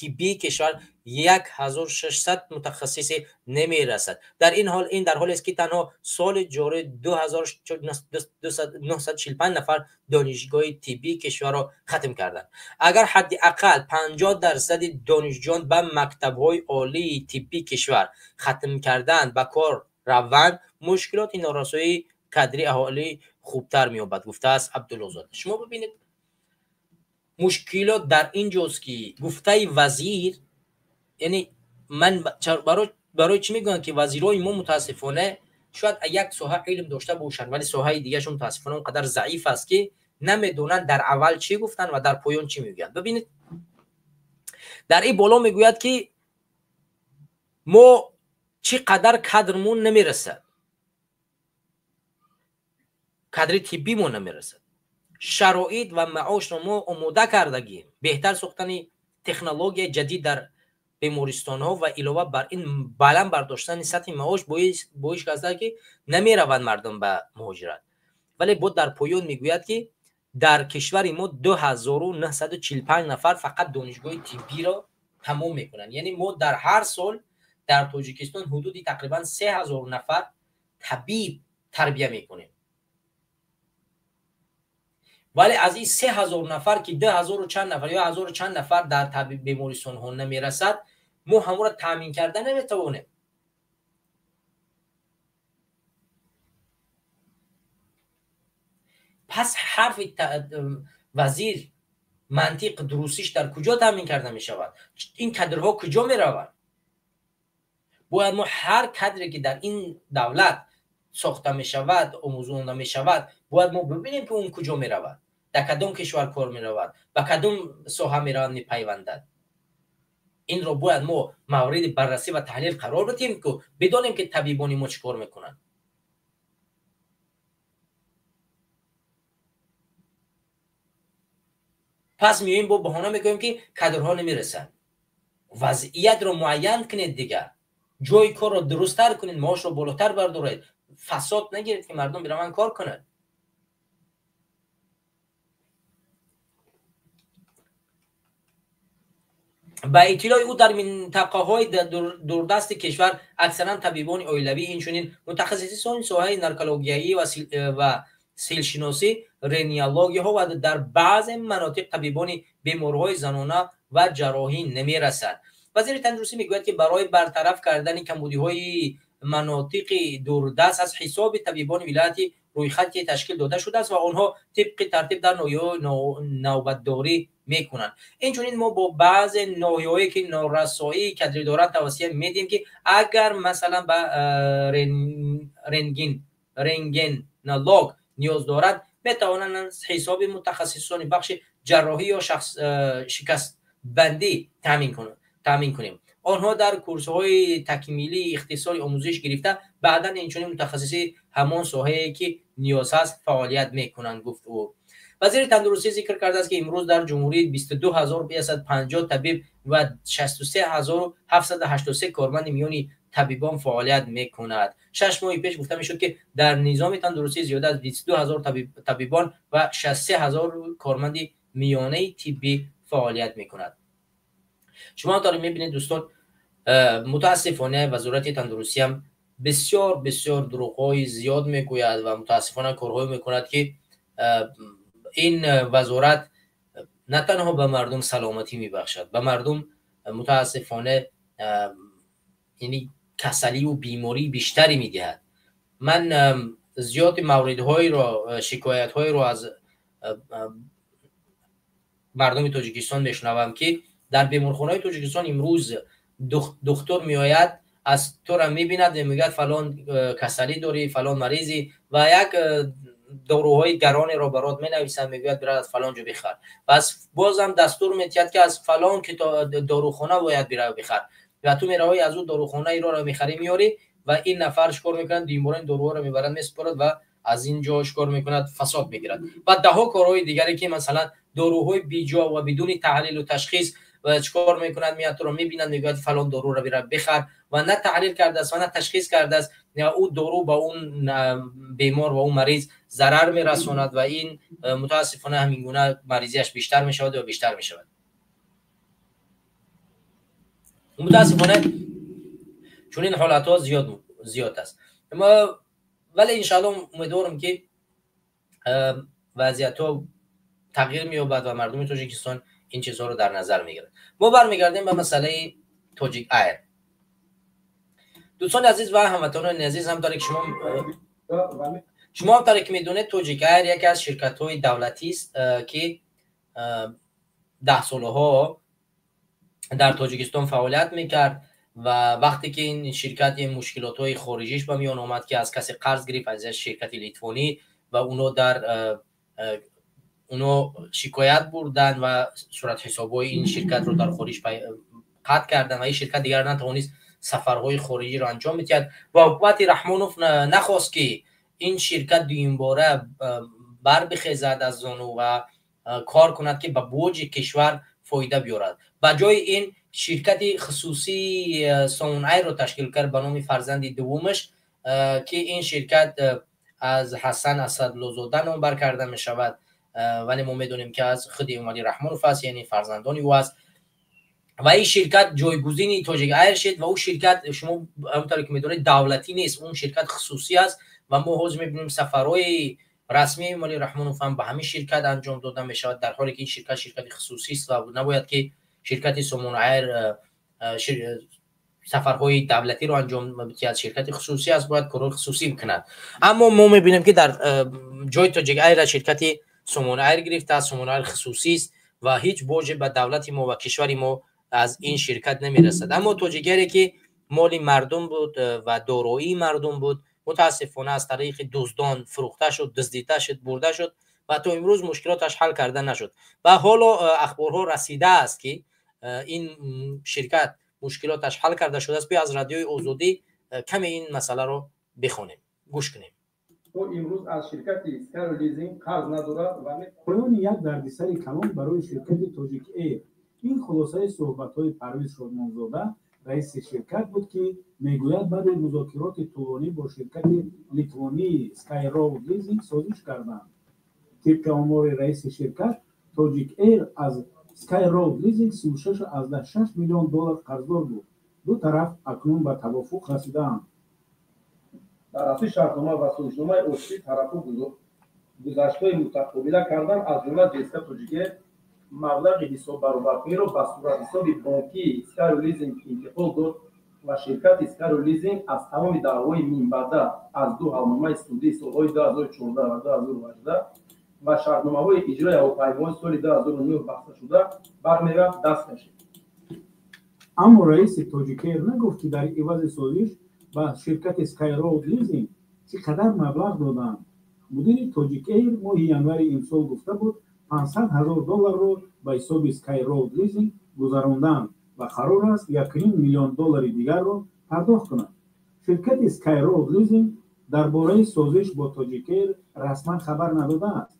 طبی کشور 1600 متخصص نمیرسد. در این حال این در حالی است که تنها سال جاری 2945 نفر دانشگاه طبی کشور را ختم کردند. اگر حداقل 50% دانشجویان به مکتب‌های عالی طبی کشور ختم کردند به کار روند، مشکلات ناراسایی کادری اهالی خوبتر می‌یابد، گفته است عبدالله‌زاده. شما ببینید مشکلات در اینجاست که گفته وزیر، یعنی من برای چی میگم که وزیرای ما متاسفانه شاید یک ساحه علم داشته باشن، ولی ساحه دیگه‌شون متاسفانه اونقدر ضعیف است که نمیدونن در اول چی گفتن و در پایان چی میگن. ببینید در این بالا میگوید که ما چقدر کادرمون نمیرسه، کادر طبی ما نمیرسد، شرایط و معاش را ما آماده کردگیم، بهتر ساختن تکنولوژی جدید در بیمارستان ها و علاوه بر این بلند برداشتن سطح معاش باعث شده که نمیروند مردم به مهاجرت. ولی بود در پایان میگوید که در کشور ما 2945 نفر فقط دانشگاه طبی را تمام میکنند. یعنی ما در هر سال در تاجیکستان حدود تقریبا 3000 نفر طبیب تربیه میکنیم. Вале аз ин 3000 нафар ки 2000 чанд нафар ё 1000 чанд нафар дар бемористонҳо намерасад, мо ҳамонро таъмин карда наметавонем. Пас ҳарфи вазир мантиқ дурустиш дар куҷо таъмин карда мешавад? Ин кадрҳо куҷо мераванд? Бояд мо ҳар кадре ки дар ин давлат сохта мешавад, омӯзонда мешавад, бояд мо бибинем ки он куҷо меравад, дар кадом кишвар кор меравад, ба кадом соҳа меравад, мепайвандад. Инро бояд мо мавриди баррасӣ ва таҳлил қарор бидиҳем, ки бидонем ки табибони мо чӣ кор мекунанд. Пас меоем бо баҳона мегӯем ки кадрҳо намерасанд. Вазъиятро муайян кунед, дигар ҷои корро дурусттар кунед, маошро болотар бардоред, фасод нагиред ки мардум бираванд кор кунанд. Ба иттилои ӯ дар минтақаҳои дурдасти кишвар аксаран табибони оилавӣ, инчунин мутахассисони соҳаи наркологиявӣ ва силшиносӣ, рентгенологияҳо ва дар баъзе манотиқ табибони бемориҳои занона ва ҷарроҳӣ намерасад. Вазири тандурустӣ мегӯяд, ки барои бартараф кардани камбудиҳои манотиқи дурдаст аз ҳисоби табибони вилояти рӯйхате ташкил дода шудааст ва онҳо тибқи тартиб дар ноҳияҳо навбатдорӣ мекунанд. Инчунин мо бо баъзе ноҳияҳое ки норасоии кадрӣ доранд тавсия медиҳем, ки агар масалан ба рентгенолог ниёз дорад, метавонанд аз ҳисоби мутахассисони бахши ҷарроҳӣ ё шикастбандӣ таъмин кунем. Онҳо дар курсҳои такмилии ихтисори омӯзиш гирифта, баъдан инчунин мутахассиси ҳамон соҳае ки ниёз ҳаст фаъолият мекунанд, гуфт ӯ. Вазири тандурустӣ зикр кардааст, ки имрӯз дар ҷумҳурӣ 22550 табиб ва 63783 корманди миёни табибон фаъолият мекунад. 6 моҳи пеш гуфта мешуд, ки дар низоми тандурустӣ зиёда аз 22000 табибон ва 63000 корманди миёнаи тиббӣ фаъолият мекунад. Шумо ҳам мебинед дӯстон, мутаассифона вазорати тандурустӣ ҳам бисёр бисёр дурӯғҳои зиёд мегӯяд ва мутаассифона корҳое мекунад, ки ин вазорат на танҳо ба мардум саломатӣ мебахшад, ба мардум мутаассифона яъне касалию бемории бештаре медиҳад. Ман зиёди мавридҳоеро, шикоятҳоеро аз мардуми Тоҷикистон мешунавам, ки дар беморхонаи Тоҷикистон имрӯз духтур меояд, аз тура мебинад ва мегӯяд фалон касалӣ дорӣ, фалон маризӣ, ва як доруҳои гаронеро барот менависад, мегӯяд бира аз фалон ҷо бихар. Пас бозам дастур метиҳад, ки аз фалон дорухона бояд бира бихар, ва ту меравӣ аз ӯ дорухонаиро мехарӣ, меорӣ, ва ин нафар чикор мекунад? Беморон доруҳоро мебарад, месупорад ва аз ин ҷо чикор мекунад? Фасод мегирад. Ва даҳо корҳои дигаре, ки масалан доруҳои биҷо ва бидуни таҳлилу ташхис ва чикор мекунад? Меяд, туро мебинад, мегӯяд фалон доруро бира бихар, ва на таҳлил кардааст ва на ташхис кардааст. Ӯ дору ба он бемор ва он мариз зарар мерасонад ва ин мутаассифона ҳамин гуна маризиаш бештар мешавад ва бештар мешавад. Мутаассифона чунин ҳолатҳо зиёд аст. Вале иншаалло умедворам, ки вазъиятҳо тағйир меёбад ва мардуми Тоҷикистон ин чизҳоро дар назар мегирад. Мо бармегардем ба масъалаи Тоҷик Айр. Дӯстони азиз ва ҳамватанони азиз, ҳамтаре ки шумо ҳамтаре ки медонед, Тоҷик Айр яке аз ширкатҳои давлатист, ки даҳсолаҳо дар Тоҷикистон фаъолият мекард. Ва вақте ки ин ширкат мушкилотҳои хориҷиш ба миён омад, ки аз касе қарз гирифт, аз як ширкати литвонӣ, ва уно дар уно шикоят бурданд ва суратҳисобҳои ин ширкатро дар хориҷ қатъ карданд ва ин ширкат дигар натавонист сафарҳои хориҷиро анҷом медиҳад. Ва ҳукумати Раҳмонов нахост, ки ин ширкат дуюмбора барбихезад аз зону ва кор кунад, ки ба боҷи кишвар фоида биёрад. Ба ҷои ин ширкати хусусии Сомон-Айрро ташкил кард ба номи фарзанди дуввумаш, ки ин ширкат аз Ҳасан Асадлозода номбар карда мешавад, вале мо медонем, ки аз худи Эмомалӣ Раҳмонов аст, яъне фарзандони ӯ аст. Ва ин ширкат ҷойгузини Тоҷик Айр шуд. Ва ӯ ширкат, шумо ҳамонтавре ки медонед, давлатӣ нест, он ширкат хусусӣ аст. Ва мо ҳозир мебинем сафарҳои расмии Эмомалӣ Раҳмонов ҳам ба ҳамин ширкат анҷом дода мешавад, дар ҳоле ки ин ширкат ширкати хусусӣ аст ва набояд ки ширкати Сомон Айр сафарҳои давлатиро анҷом диҳад. Ширкати хусусӣ аст, бояд корҳои хусусӣ бикунад. Аммо мо мебинем, ки дар ҷои Тоҷик Айра ширкати Сомон Айр гирифтааст. Сомон Айр хусусӣ аст ва ҳеҷ боҷе ба давлати мо ва кишвари мо аз ин ширкат намерасад. Аммо Тоҷик Айре, ки моли мардум буд ва дороии мардум буд, мутаассифона аз тариқи дуздон фурӯхта шуд, дуздида шуд, бурда шуд ва то имрӯз мушкилоташ ҳал карда нашуд. Ва ҳоло ахборҳо расидааст, ки ин ширкат мушкилоташ ҳал карда шудааст. Биё, аз Радиои Озодӣ каме ин масъаларо бихонем, гӯш кунем. То имрӯз аз ширкати Скайроад Лизинг қарз надорад ва Поёни як дардисари калон барои ширкати Тоҷик Эйр. Ин хулосаи суҳбатҳои Парвиз Шодмонзода, раиси ширкат буд, ки мегӯяд, баъди музокироти тӯлонӣ бо ширкати литвонии Skyroad Leasing созиш карданд. Тибқи омори раиси ширкат, Тоҷик Эйр аз Skyroad Leasing 36,6 миллион доллар қарздор буд. Ду тараф акнун ба тавофуқ расидаанд. Дар асоси шартнома ва созишномаи оштӣ тарафҳо гузаштҳои мутақобила карданд. Аз ҷумла ҶСК Тоҷикэйр маблағи ҳисоббаробаркуниро ба суратҳисоби бонкии Скайроад Лизинг интиқол дод ва ширкати Скайроад Лизинг аз тамоми даъвоҳои минбаъда аз ду ҳалномаи судии солҳои 2014 ва 2018 ва шартномаҳои иҷрои ҳавопаймоҳои соли 2009 басташуда бармерафт, даст кашид. Аммо раиси Тоҷикэйр нагуфт, ки дар ивази созиш ба ширкати Skyroad Leasing чӣ қадар маблағ доданд. Мудири Тоҷикэйр моҳи январи имсол гуфта буд, 500 ҳазор долларро ба ҳисоби Skyroad Leasing гузаронданд ва қарор аст 1,5 миллион доллари дигарро пардохт кунад. Ширкати Skyroad Leasing дар бораи созиш бо Тоҷикэйр расман хабар надодааст.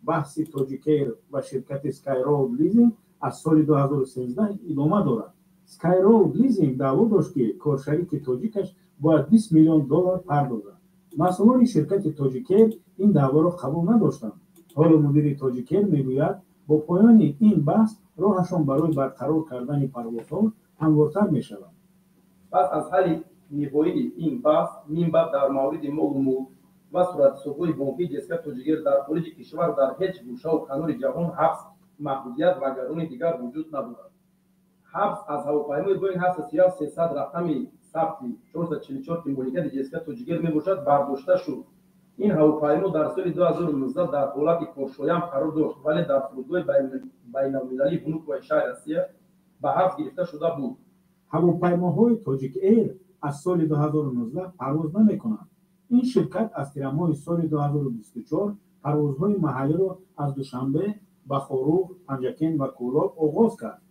Баҳси Тоҷикэйр ва ширкати Skyroad Leasing аз соли 2013 идома дорад. Skyroad Leasing даъво дошт, ки коршарики тоҷикаш бояд 20 миллион доллар пардозад. Масъулони ширкати Тоҷикэйр ин даъворо қабул надоштанд. Ҳоло мудири Тоҷикэйр мегӯяд, бо поёни ин баҳс роҳашон барои барқарор кардани парвозҳо ҳамвортар мешавад. Пас аз ҳалли ниҳоии ин баҳс, минбаъд дар мавриди молу мулк ва суратҳисобҳои бонкии ҶСК Тоҷикэйр дар хориҷи кишвар, дар ҳеҷ гӯшаву канори ҷаҳон ҳабс, маҳдудият ва гарони дигар вуҷуд надорад. Ҳабс аз ҳавопаймои Боинг 737-300 рақами сабти 444, ки моликияти ҶСК Тоҷикэйр мебошад, бардошта шуд. Ин ҳавопаймо дар соли 2019 дар ҳолати коршоям қарор дошт, вале дар фурудгоҳи байналмилалии Внуковои шаҳри Россия ба ҳабс гирифта шуда буд. Ҳавопаймоҳои Тоҷик Эйр аз соли 2019 парвоз намекунанд. Ин ширкат аз тирамоҳи соли 2024 парвозҳои маҳаллиро аз Душанбе ба Хоруғ, Панҷакент ва Кӯлоб оғоз кард.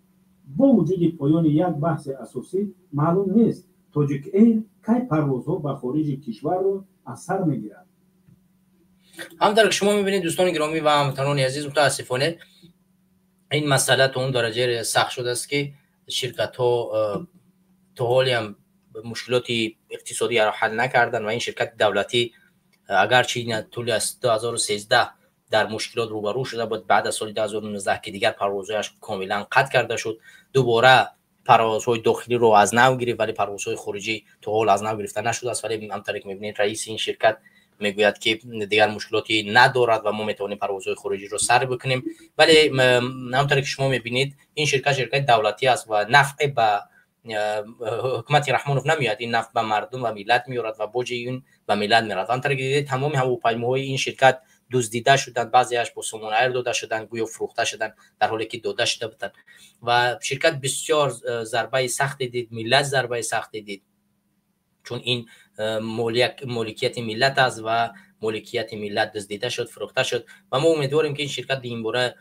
Бо вуҷуди поёни як баҳси асосӣ, маълум нест, Тоҷик Эйр кай парвозҳо ба хориҷи кишварро аз сар мегирад. Ҳамтар ки шумо мебинед, дӯстони гиромӣ ва ҳамватанони азиз, мутаассифона ин масъала то он дараҷа сахт шудааст, ки ширкатҳо то ҳоле ҳам мушкилоти иқтисодиро ҳал накарданд. Ва ин ширкати давлатӣ, агарчи тӯли аз 2013 дар мушкилот рӯбарӯ шуда буд, баъд аз соли 2019, ки дигар парвозҳояш комилан қатъ карда шуд, дубора парвозҳои дохилиро аз нав гирифт, вале парвозҳои хориҷӣ то ҳол аз нав гирифта нашудааст. Вале ҳамтаре ки мебинед, раиси ин ширкат мегӯяд, ки дигар мушкилоти надорад ва мо метавонем парвозҳои хориҷиро сар бикунем. Вале ҳамтаре ки шумо мебинед, ин ширкат ширкати давлатӣ аст ва нафъе ба ҳукумати Раҳмонов намеояд. Ин нафъ ба мардум ва миллат меорад ва боҷи ин ба миллат меравад. Ҳамтаре ки дидед, тамоми ҳавопаймоҳои ин ширкат дуздида шуданд, баъзеаш бо Сомон Айр дода шуданд, гӯё фурӯхта шуданд, дар ҳоле ки дода шуда буданд. Ва ширкат бисёр зарбаи сахте дид, миллат зарбаи сахте дид, чун ин моликияти миллат аст ва моликияти миллат дуздида шуд, фурӯхта шуд. Ва мо умедворем, ки ин ширкат ин бора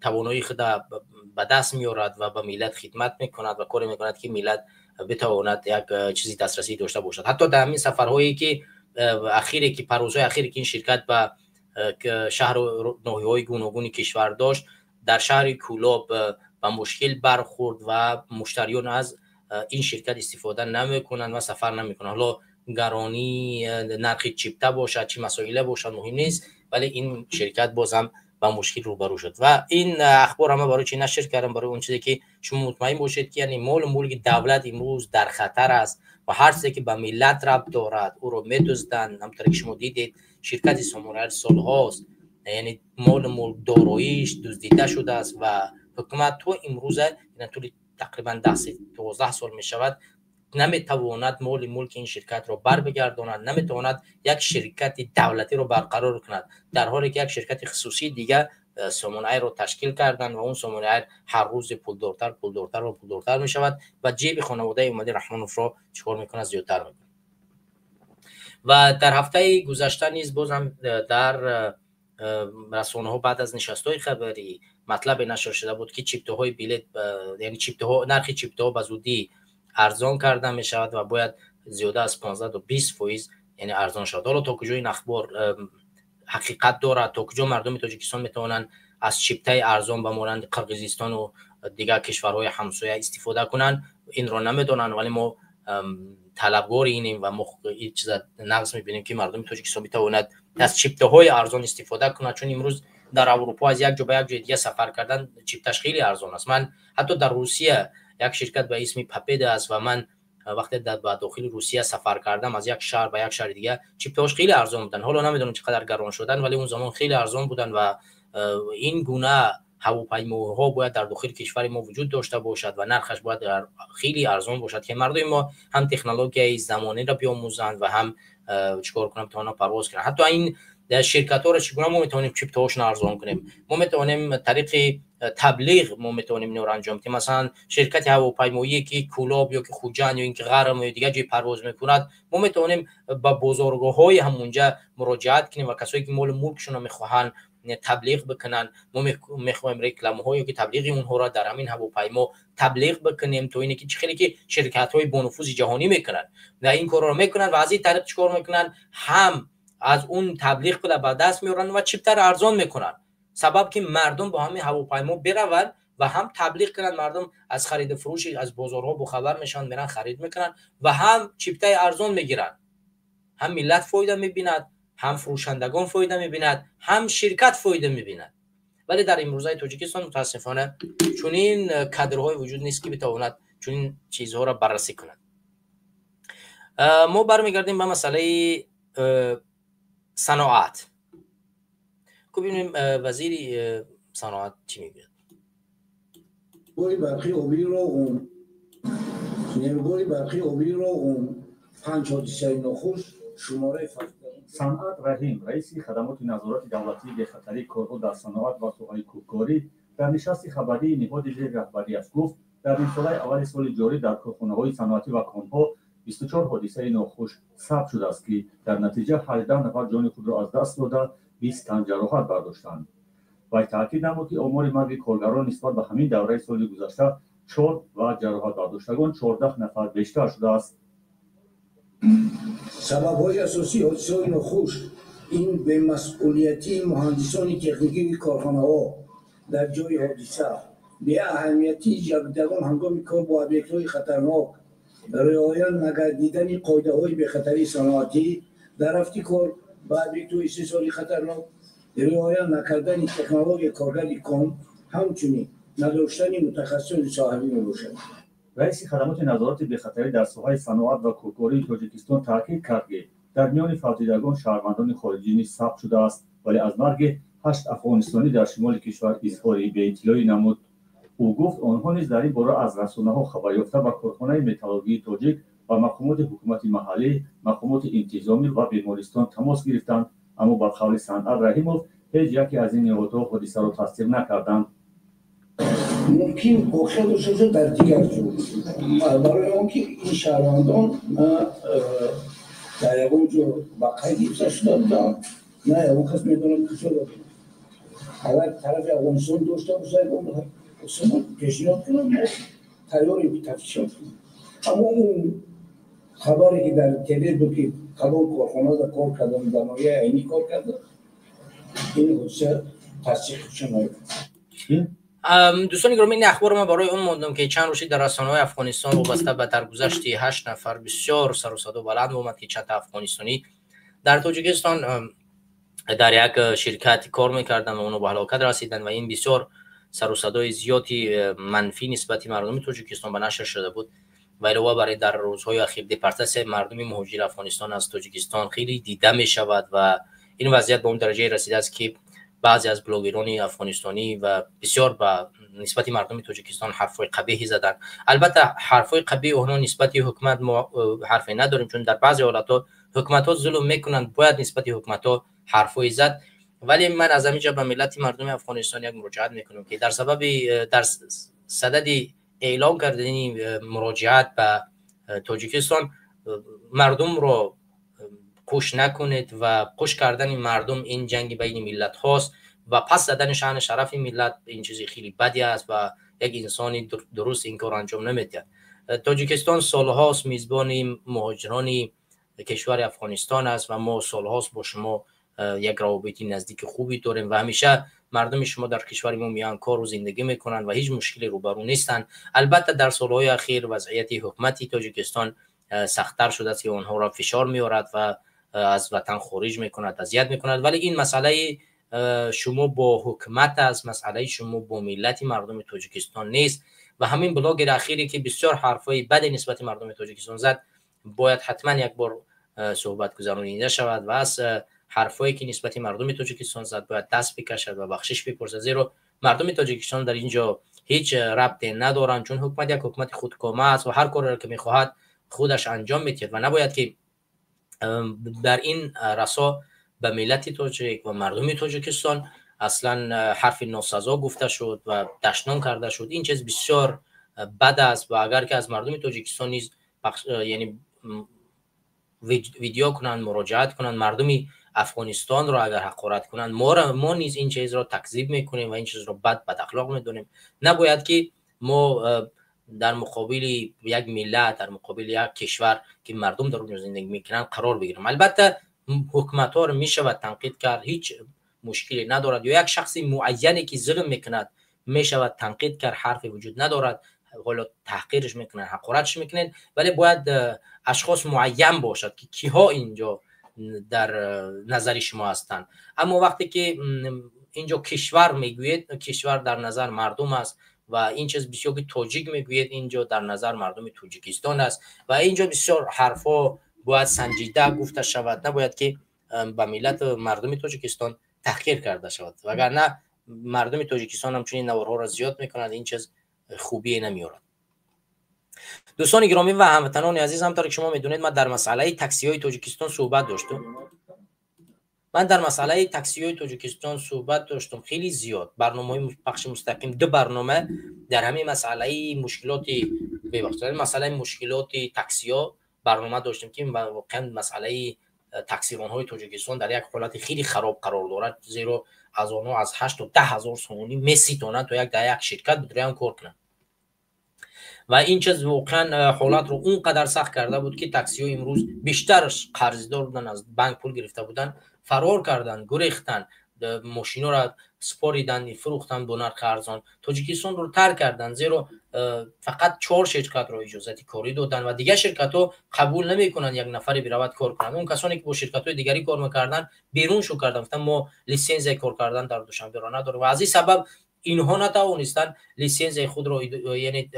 тавоноии худа ба даст меорад ва ба миллат хидмат мекунад ва коре мекунад, ки миллат битавонад як чизи дастрасӣ дошта бошад. Ҳатто дар ҳамин сафарҳое ки ахире, ки парвозҳои ахире, ки ин ширкат ба шаҳру ноҳияҳои гуногуни кишвар дошт, дар шаҳри Кӯлоб ба мушкил бархӯрд ва муштариён аз ин ширкат истифода намекунанд ва сафар намекунанд. Ҳоло гаронии нархи чипта бошад, чӣ масоила бошад, муҳим нест, вале ин ширкат боз ҳам ба мушкил рӯбарӯ шуд. Ва ин ахбор ҳама барои чӣ нашр кардам? Барои он чизе ки шумо мутмаин бошед, ки яъне молу мулки давлат имрӯз дар хатар аст ва ҳар чизе ки ба миллат рабт дорад, ӯро медузданд. Ҳамтаре ки шумо дидед, Ширкати Сомон Эйр солҳост, яъне молу мулк, дороиш дуздида шудааст ва ҳукумат то имрӯза, тӯли тақрибан 10-12 сол мешавад, наметавонад моли мулки ин ширкатро барбигардонад, наметавонад як ширкати давлатиро барқарор кунад, дар ҳоле ки як ширкати хусусии дига Сомон Эйрро ташкил карданд ва он Сомон Эйр ҳар рӯзе пулдортар, пулдортар ва пулдортар мешавад ва ҷеби хонаводаи Эмомалӣ Раҳмоновро чӣ кор мекунад? Зиёдтар мекунад. Ва дар ҳафтаи гузашта низ бозам дар расонаҳо баъд аз нишастҳои хабарӣ матлабе нашр шуда буд, ки чиптаҳои билет, яъне чиптаҳо, нархи чиптаҳо ба зудӣ арзон карда мешавад ва бояд зиёда аз 15 то 20%, яъне арзон шавад. Ҳоло то куҷо ин ахбор ҳақиқат дорад, то куҷо мардуми Тоҷикистон метавонанд аз чиптаи арзон ба монанди Қирғизистону дигар кишварҳои ҳамсоя истифода кунанд, инро намедонанд. Вале мо талабгори инем ва мо ин чиза нағз мебинем, ки мардуми Тоҷикистон метавонад аз чиптаҳои арзон истифода кунад, чун имрӯз дар Аврупо аз як ҷо ба як ҷои дига сафар кардан чипташ хеле арзон аст. Ман ҳатто дар Русия як ширкат ба исми Победа аст ва ман вақте ба дохили Русия сафар кардам, аз як шаҳр ба як шаҳри дига, чиптаҳош хеле арзон буданд. Ҳоло намедонам, чӣ қадар гарон шуданд, вале он замон хеле арзон буданд. Ва ин гуна ҳавопаймоҳо бояд дар дохили кишвари мо вуҷуд дошта бошад ва нархаш бояд хеле арзон бошад, ки мардуми мо ҳам технологияи замониро биомӯзанд ва ҳам чӣ кор кунам, тавонанд парвоз кунанд. Ҳатто ин ширкатҳоро чӣ гуна мо метавонем чиптаҳошонро арзон кунем? Мо метавонем тариқи таблиғ, мо метавонем инро анҷом диҳем. Масалан, ширкати ҳавопаймоие, ки Кӯлоб ё ки Хуҷанд ё ин ки Ғарм ё дигар ҷой парвоз мекунад, мо метавонем ба бозоргоҳҳои ҳамонҷа муроҷиат кунем ва касое ки молу мулкшонро мехоҳанд таблиғ бикунанд, мо мехоҳем рекламаҳо ё ки таблиғи онҳоро дар ҳамин ҳавопаймо таблиғ бикунем, то ине ки чӣ хеле ки ширкатҳои бонуфузи ҷаҳонӣ мекунанд ва ин корро мекунанд. Ва аз ин тариқ чӣ кор мекунанд? Ҳам аз он таблиғ пула ба даст меоранд ва чиптаро арзон мекунанд, сабаб ки мардум бо ҳамин ҳавопаймо бираванд ва ҳам таблиғ кунанд. Мардум аз хариду фурӯши аз бозорҳо бохабар мешаванд, меранд, харид мекунанд ва ҳам чиптаи арзон мегиранд. Ҳам миллат фоида мебинад, ҳам фурӯшандагон фоида мебинад, ҳам ширкат фоида мебинад. Вале дар имрӯзаи Тоҷикистон мутаассифона чунин кадрҳое вуҷуд нест, ки битавонад чунин чизҳоро баррасӣ кунад. Мо бармегардем ба масъалаи саноат. Бибинем, вазири саноат чӣ мегӯяд. Нерӯгоҳи барқи обии Роғун, нерӯгоҳи барқи обии Роғун, панҷ ҳодисаи нохуш, шумораи Санъат Раҳим, раиси хадамоти назорати давлатии бехатарии корҳо дар саноат ва соҳаи кӯҳкорӣ, дар нишасти хабарии ниҳоди зери раҳбариаш гуфт, дар нимсолаи аввали соли ҷорӣ дар корхонаҳои саноатӣ ва конҳо 24 ҳодисаи нохуш сабт шудааст, ки дар натиҷа 18 нафар ҷони худро аз даст дода, 20 тан ҷароҳат бардоштанд. Вай таъкид намуд, ки омори марги коргарон нисбат ба ҳамин давраи соли гузашта чор ва ҷароҳатбардоштагон 14 нафар бештар шудааст. Сабабҳои асосии ҳодисаҳои нохуш ин бемасъулиятии муҳандисони техникии корхонаҳо дар ҷои ҳодиса, беаҳамиятии ҷалбдидагон ҳангоми кор бо объектҳои хатарнок, риоя нагардидани қоидаҳои бехатарии саноатӣ дар рафти кор ба объектҳои истеҳсоли хатарнок, риоя накардани технологияи коргарди кон, ҳамчунин надоштани мутахассисони соҳавӣ мебошад. Раиси хадамоти назорати бехатарӣ дар соҳаи саноат ва кӯҳкории Тоҷикистон таъкид кард, ки дар миёни фавтидагон шаҳрвандони хориҷӣ низ сабт шудааст, вале аз марги ҳашт афғонистонӣ дар шимоли кишвар изҳори беиттилоӣ намуд. Ӯ гуфт, онҳо низ дар ин бора аз расонаҳо хабар ёфта, ба корхонаи металлургии Тоҷик ва мақомоти ҳукумати маҳаллӣ, мақомоти интизомӣ ва бемористон тамос гирифтанд, аммо ба қавли Санъат Раҳимов, ҳеҷ яке аз ин ниҳодҳо ҳодисаро тасдиқ накарданд. Мумкин воқеа дошта бошад дар дигар ҷо, барои он ки ин шаҳрвандон на дар ягон ҷо ба қайд гирифта шуда буданд, на ягон кас медонад куҷо. Агар тарафи Афғонистон дошта бошад, ягон пешниҳод кунад, мо тайёрем, ки тафтишот кунем. Аммо он хабаре, ки дар теле буд, ки калон корхонада кор кардам, дар ноҳияи Айнӣ кор карда, ин ҳодиса тасдиқ шуда наёфт. Дӯстони гиромӣ, ин ахборро ман барои он мондам, ки чанд рӯзи дар расонаҳои Афғонистон вобаста ба даргузашти ҳашт нафар бисёр сару садо баланд омад, ки чандта афғонистонӣ дар Тоҷикистон дар як ширкат кор мекарданд ва онҳо ба ҳалокат расиданд. Ва ин бисёр сару садои зиёди манфӣ нисбати мардуми Тоҷикистон ба нашр шуда буд. Ва илова бар ин, дар рӯзҳои ахир депортатсияи мардуми муҳоҷири Афғонистон аз Тоҷикистон хеле дида мешавад ва Ин вазъият ба он дараҷае расидааст, ки баъзе аз блогерони афғонистонӣ ва бисёр ба нисбати мардуми Тоҷикистон ҳарфҳои қабеҳӣ заданд. Албатта, ҳарфҳои қабеҳи онҳо нисбати ҳукумат мо ҳарфе надорем, чун дар баъзе ҳолатҳо ҳукуматҳо зулм мекунанд, бояд нисбати ҳукуматҳо ҳарфҳое зад. Вале ман аз ҳамин ҷо ба миллати мардуми Афғонистон як муроҷиат мекунам, ки дар сабаби дар садади эълон кардани муроҷиат ба Тоҷикистон мардумро қуш накунед ва қуш кардани мардум ин ҷанги байни миллатҳост ва пас задани шаъну шарафи миллат ин чизи хеле бади аст ва як инсони дуруст ин корро анҷом намедиҳад. Тоҷикистон солҳост мизбони муҳоҷирони кишвари Афғонистон аст ва мо солҳост бо шумо як равобити наздики хубе дорем ва ҳамеша мардуми шумо дар кишвари мо меоянд, кору зиндагӣ мекунанд ва ҳеҷ мушкиле рӯбарӯ нестанд. Албатта, дар солҳои ахир вазъияти ҳукумати Тоҷикистон сахттар шудааст, ки онҳоро фишор меорад ва аз ватан хориҷ мекунад, азият мекунад. Вале ин масъалаи шумо бо ҳукумат аст, масъалаи шумо бо миллати мардуми Тоҷикистон нест. Ва ҳамин блогери ахире, ки бисёр ҳарфҳои баде нисбати мардуми Тоҷикистон зад, бояд ҳатман як бор суҳбат гузаронида шавад ва аз ҳарфҳое, ки нисбати мардуми Тоҷикистон зад, бояд даст бикашад ва бахшиш бипурсад, зеро мардуми Тоҷикистон дар ин ҷо ҳеҷ рабте надоранд, чун ҳукумат як ҳукумати худкома аст ва ҳар кореро, ки мехоҳад, худаш анҷом медиҳад ва набояд, ки дар ин расо ба миллати тоҷик ва мардуми Тоҷикистон аслан ҳарфи носазо гуфта шуд ва дашном карда шуд. Ин чиз бисёр бад аст ва агар ки аз мардуми Тоҷикистон низ, яъне, видео кунанд, муроҷиат кунанд, мардуми Афғонистонро агар ҳақорат кунанд, мо низ ин чизро такзиб мекунем ва ин чизро бад, бадахлоқ медонем. Набояд, ки мо дар муқобили як миллат, дар муқобили як кишвар, ки мардум дар онҷо зиндагӣ мекунанд, қарор бигирем. Албатта, ҳукуматҳоро мешавад танқид кард, ҳеҷ мушкиле надорад, ё як шахси муайяне, ки зулм мекунад, мешавад танқид кард, ҳарфе вуҷуд надорад. Ҳоло таҳқирш мекунанд, ҳақоратш мекунанд, вале бояд ашхос муайян бошад, ки киҳо инҷо дар назари шумо ҳастанд. Аммо вақте ки инҷо кишвар мегӯед, кишвар дар назар мардум аст ва ин чиз бисёр, ки тоҷик мегӯед, инҷо дар назар мардуми Тоҷикистон аст ва инҷо бисёр ҳарфҳо бояд санҷида гуфта шавад. Набояд, ки ба миллату мардуми Тоҷикистон таҳқир карда шавад, вагарна мардуми Тоҷикистон ҳамчунин наворҳоро зиёд мекунанд, ин чиз хубие намеорад. Дӯстони гиромӣ ва ҳамватанони азиз, ҳамтавре ки шумо медонед, ман дар масъалаи таксиҳои Тоҷикистон суҳбат доштум. Ман дар масъалаи таксиҳои Тоҷикистон суҳбат доштум хеле зиёд, барномаҳои пахши мустақим, ду барнома дар ҳамин масъалаи мушкилоти, бебахшед, масъалаи мушкилоти таксиҳо барнома доштем, ки воқеан масъалаи таксиронҳои Тоҷикистон дар як ҳолати хеле хароб қарор дорад, зеро аз онҳо аз 8 то 10 ҳазор сомонӣ меситонанд, то як дар як ширкат бидроянд, кор кунанд. Ва ин чиз воқеан ҳолатро он қадар сахт карда буд, ки таксиҳо имрӯз бештараш қарздор буданд, аз банк пул гирифта буданд, фарор карданд, гурехтанд, мошинҳоро спориданд, фурӯхтанд бо нархи арзон, Тоҷикистонро тарк карданд, зеро фақат чор ширкатро иҷозати корӣ доданд ва дигар ширкатҳо қабул намекунанд як нафаре биравад, кор кунанд. Он касоне, ки бо ширкатҳои дигарӣ кор мекарданд, берун шу карданд, гуфтанд: «Мо литсензияи кор кардан дар Душанберо надорем» ва аз ин сабаб инҳо натавонистанд литсензияи худро, яъне,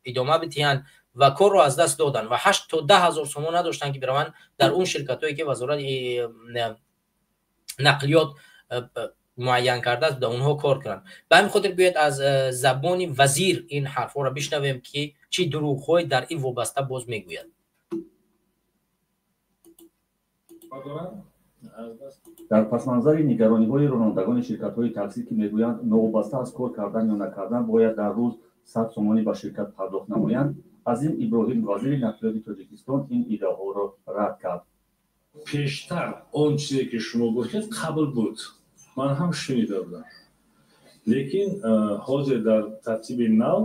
идома бидиҳанд ва корро аз даст доданд ва 8 то 10 ҳазор сомон надоштанд, ки бираванд дар он ширкатҳое, ки вазорати нақлиёт муайян кардааст, дар онҳо кор кунанд. Ба ҳамин хотир биёед, аз забони вазир ин ҳарфҳоро бишнавем, ки чӣ дурӯғҳое дар ин вобаста боз мегӯяд. Дар пасманзари нигарониҳои ронандагони ширкатҳои таксӣ, ки мегӯянд, новобаста аз кор кардан ё накардан бояд дар рӯз 100 сомонӣ ба ширкат пардохт намоянд, Азим Иброҳим, вазири нақлиёти Тоҷикистон, ин иддаоҳоро рад кард. Пештар он чизе, ки шумо гуфтед, қабл буд, ман ҳам шунида будам, лекин ҳозир дар тартиби нав,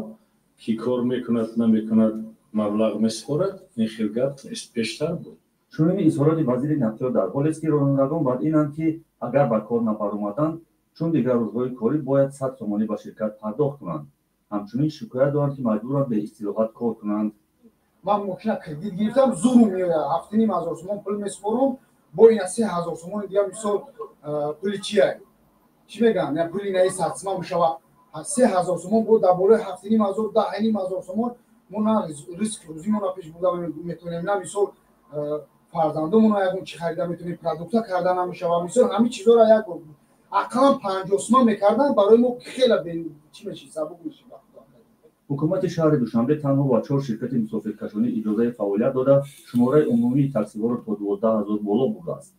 ки кор мекунад, намекунад, маблағ месупорад, ин хел гап нест, пештар буд. Чунин изҳороти вазири нақлиёт дар ҳолест, ки ронандагон бар инанд, ки агар ба кор набаромаданд, чун дигар рӯзҳои корӣ бояд 100 сомонӣ ба ширкат пардохт кунанд. Ҳамчунин шикоят доранд, ки маҷбуранд беистироҳат кор кунанд. Ман мошина кредит гирифтам, зурум меояд, 7,5 ҳазор сомон пул месупорам, бо ина 3 ҳазор сомони дигар, мисол, пули чия, чӣ мегӯям, я пули наи 100 сомон мешава 3 ҳазор сомон, бо дар болои 7,5 ҳазор 10,5 ҳазор сомон. Мо на ризқ рӯзимонро пеш бурда метавонем, на, мисол. Фарзандомон ягон чӣ харида метавонем, продукта карда намешава. Мисол, ҳамин чизоро як ақаллан 50 сомон мекардан, барои мо хеле чӣ мешид, сабук мешид. Ҳукумати шаҳри Душанбе танҳо ба 4 ширкати мусофиркашонӣ иҷозаи фаъолият дода, шумораи умумии таксиҳоро то 12 ҳазор боло бурдааст.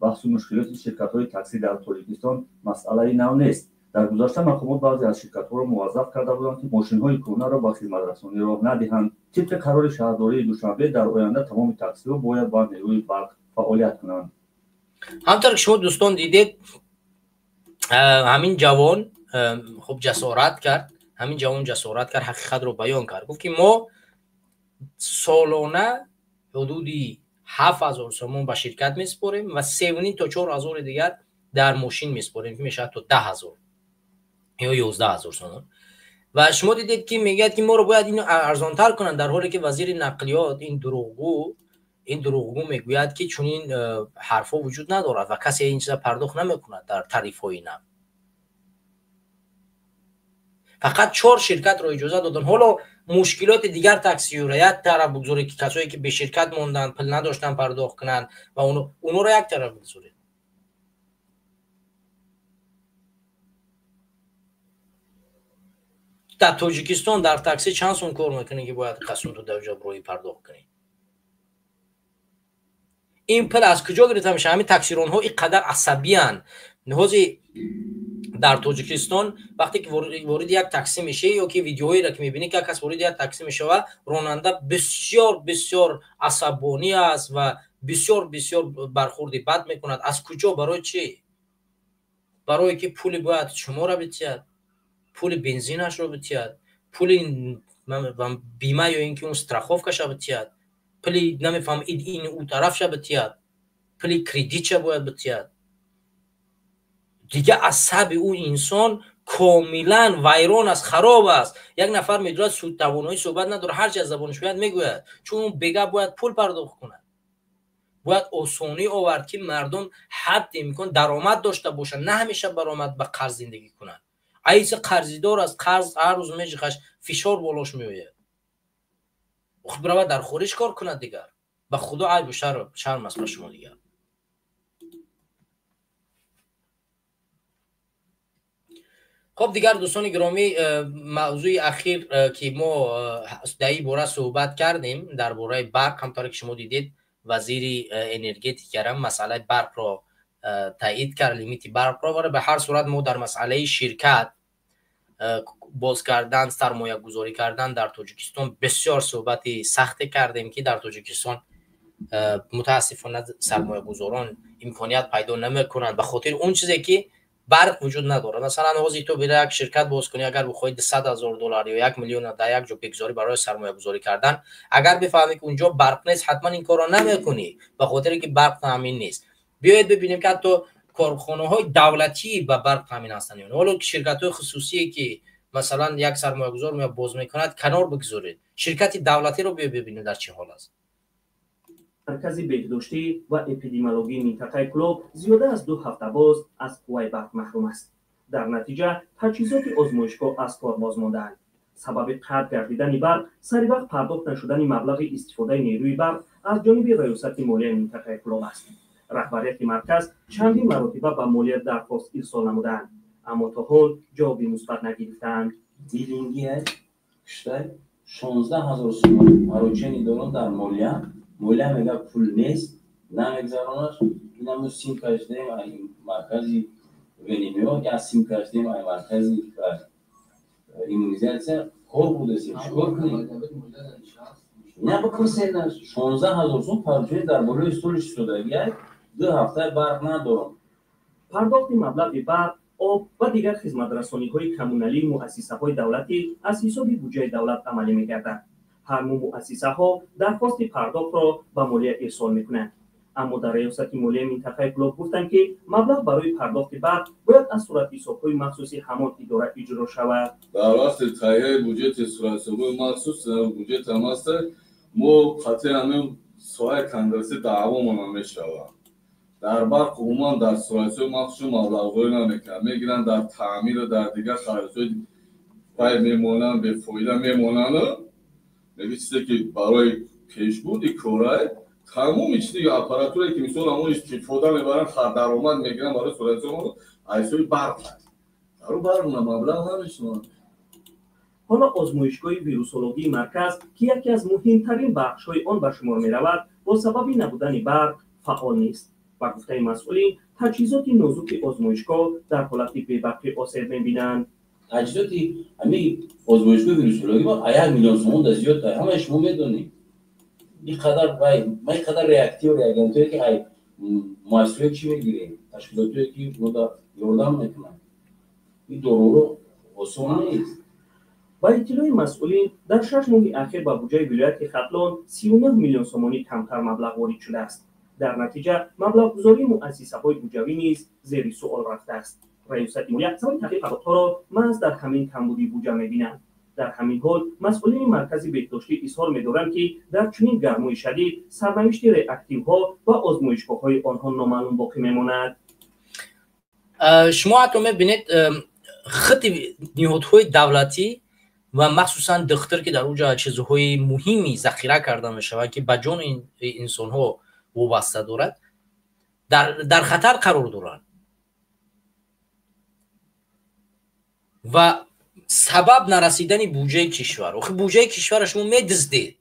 Баҳсу мушкилоти ширкатҳои таксӣ дар Тоҷикистон масъалаи нав нест. Дар гузашта мақомот баъзе аз ширкатҳоро муваззаф карда буданд, ки мошинҳои кӯҳнаро ба хизматрасонӣ роҳ надиҳанд. Тибқи қарори шаҳрдории Душанбе, дар оянда тамоми таксиҳо бояд ба нерӯи барқ фаъолият кунанд. Ҳамтар ки шумо дӯстон дидед, ҳамин ҷавон хуб ҷасорат кард, ҳамин ҷавон ҷасорат кард, ҳақиқатро баён кард. Гуфт ки мо солона ҳудуди 7000 сомон ба ширкат месупорем ва 3,5 то 4000 дигар дар мошин месупорем, ки мешавад то 10000 ё 11000 сомон. Ва шумо дидед ки мегӯяд ки моро бояд инро арзонтар кунанд, дар ҳоле ки вазири нақлиёт ин дурӯғгӯ мегӯяд ки чунин ҳарфҳо вуҷуд надорад ва касе ин чиза пардохт намекунад дар тарифҳои нав. Фақат 4 ширкатро иҷоза доданд. Ҳоло мушкилоти дигар таксиёро як тараф бигзоред, ки касое ки беширкат монданд, пул надоштанд пардохт кунанд ва онҳоро як тараф бигзоред. Дар Тоҷикистон дар такси чанд сум кор мекунӣ, ки бояд қасумту давҷаб роҳӣ пардохт кунӣ? Ин пул аз куҷо гирифта мешавад? Ҳамин таксиронҳо ин қадар асабиянд. Ҳозир дар Тоҷикистон вақте ки вориди як такси мешавӣ ё ки видеоҳоеро ки мебинӣ, ки як кас вориди як такси мешавад, ронанда бисёр бисёр асабонӣ аст ва бисёр бисёр бархурди бад мекунад. Аз куҷо? Барои чӣ? Барое ки пули бояд шуморо битиҳад, пули бензинашро битиҳад, пули бима ё ин ки он страховкаша битиҳад, пули намефаҳм ин ӯ тарафша битиҳад, пули кредитша бояд битиҳад. Дига асаби ӯ инсон комилан вайрон аст, хароб аст. Як нафар медонад, тавоноӣ суҳбат надорад, ҳарчи аз забонаш бояд мегӯяд, чун ӯ бега бояд пул пардохт кунад. Бояд осонӣ овард, ки мардум ҳадди имкон даромад дошта бошанд, на ҳамеша баромад ба қарз зиндагӣ кунанд. Айса қарздор аст, қарз ҳар рӯз меҷихаш, фишор болош меояд. Худ биравад дар хориҷ кор кунад дигар. Ба худо айбу шарм аст ба шумо дигар. Хоб дигар дӯстони гиромӣ, мавзӯи ахир ки мо дар ин бора суҳбат кардем дар бораи барқ, ҳамтаре ки шумо дидед, вазири энергетикарам масъалаи барқро таъид кард, лимити барқро. Вале ба ҳар сурат мо дар масъалаи ширкат боз кардан, сармоягузорӣ кардан дар Тоҷикистон бисёр суҳбати сахте кардем, ки дар Тоҷикистон мутаассифона сармоягузорон имконият пайдо намекунанд ба хотири он чизе ки барқ вуҷуд надорад. Масалан, ҳозир ту бира як ширкат боз кунӣ, агар бихоҳӣ 200 000 доллар ё 1 миллион дар як ҷо бигзорӣ барои сармоягузорӣ кардан, агар бифаҳмӣ ки унҷо барқ нест, ҳатман ин корро намекунӣ, ба хотире ки барқ таъмин нест. Биёед бибинем, ки ҳатто корхонаҳои давлатӣ ба барқ таъмин ҳастанд. Ҳоло ширкатҳои хусусие ки масалан як сармоягузор меояд боз мекунад, канор бигзоред, ширкати давлатиро биё бибинем дар чӣ ҳол аст. Маркази беҳдоштӣ ва эпидемиологии минтақаи Кӯлоб зиёда аз 2 ҳафта боз аз қувваи барқ маҳрум аст. Дар натиҷа таҷҳизоти озмоишгоҳ аз кор боз мондаанд. Сабаби қатъ гардидани барқ сари вақт пардохт нашудани маблағи истифодаи нерӯи барқ аз ҷониби раёсати молияи минтақаи Кӯлоб аст. Раҳбарияти марказ чандин маротиба ба молия дархост ирсол намудаанд, аммо то ҳол ҷавоби мусбат нагирифтаанд. Дилингия киштай 16 000 сомон поручение дорам дар молия. Молия мега пул нест, намегзаронаш. Инаму сим кашидаем ай маркази венимио, я сим кашидаем ай маркази иммунизатсия. Кор будасем, чикор кунем? Не бипурсед, 16 000 сом поручение дар болои столи шудагия, 2 ҳафта барқ надорам. Пардохти маблағи барқ, об ва дигар хизматрасониҳои коммуналии муассисаҳои давлатӣ аз ҳисоби буҷаи давлат амалӣ мегардад. Ҳар муассисаҳо дархости пардохтро ба молия ирсол мекунанд, аммо дар раёсати молияи минтақаи Кӯлоб гуфтанд, ки маблағ барои пардохти барқ бояд аз суратҳисобҳои махсуси ҳамон идора иҷро шавад. Дар вақти таҳияи буҷети суратҳисобҳои махсус буҷет ҳам аст, мо қатъи ҳамин соҳаи конгресси даъвомона мешавад. Дар барқ умуман дар суратҳисоби махсусшон маблағгузорӣ намекунанд, мегиранд дар таъмиру дар дигар харҷҳои вай мемонанд, бефоида мемонанд. Меги чизе ки барои пешбурди корай Тамоми чизи аппаратурае ки мисол ҳамон истифода мебаранд, даромад мегиранд барои суратҳисоб, аз ҳисоби барқ аст. Дар барқ маблағ намешавад. Ҳоло озмоишгоҳи вирусологии марказ, ки яке аз муҳимтарин бахшҳои он ба шумор меравад, бо сабаби набудани барқ фаъол нест. Ба гуфтаи масъулин, таҷҳизоти нозуки озмоишгоҳ дар ҳолати бебарқӣ осеб мебинанд. Таҷҳизоти ҳамин озмоишгоҳи вирусологӣ мо 1 миллион сомон да зиёд, ҳамаи шумо медонед. Ин қадар вай, ма ин қадар реактив, реагентое ки ай муассисаҳое чӣ мегирем, ташкилотое ки мо да ёрдам мекунанд. Ин доруро осон нест. Ба иттилои масъулин, дар 6 моҳи ахир ба буҷаи вилояти Хатлон 39 миллион сомонӣ камтар маблағ ворид шудааст. Дар натиҷа маблағгузории муассисаҳои буҷавӣ низ зери суол рафтааст. Раёсати молия сабаби таъхири пардохтҳоро маҳз дар ҳамин камбудии буҷа мебинанд. Дар ҳамин ҳол масъулини маркази беҳдоштӣ изҳор медоранд, ки дар чунин гармои шадид сарнавишти реактивҳо ва озмоишгоҳҳои онҳо номаълум боқӣ мемонад. Шумо ҳатто мебинед хати ниҳодҳои давлатӣ ва махсусан духтур, ки дар онҷо чизҳои муҳими захира карда мешаванд, ки ба ҷони инсонҳо вобаста дорад, дар хатар қарор доранд ва сабаб нарасидани буҷаи кишвар. Охи буҷаи кишварро шумо медуздед.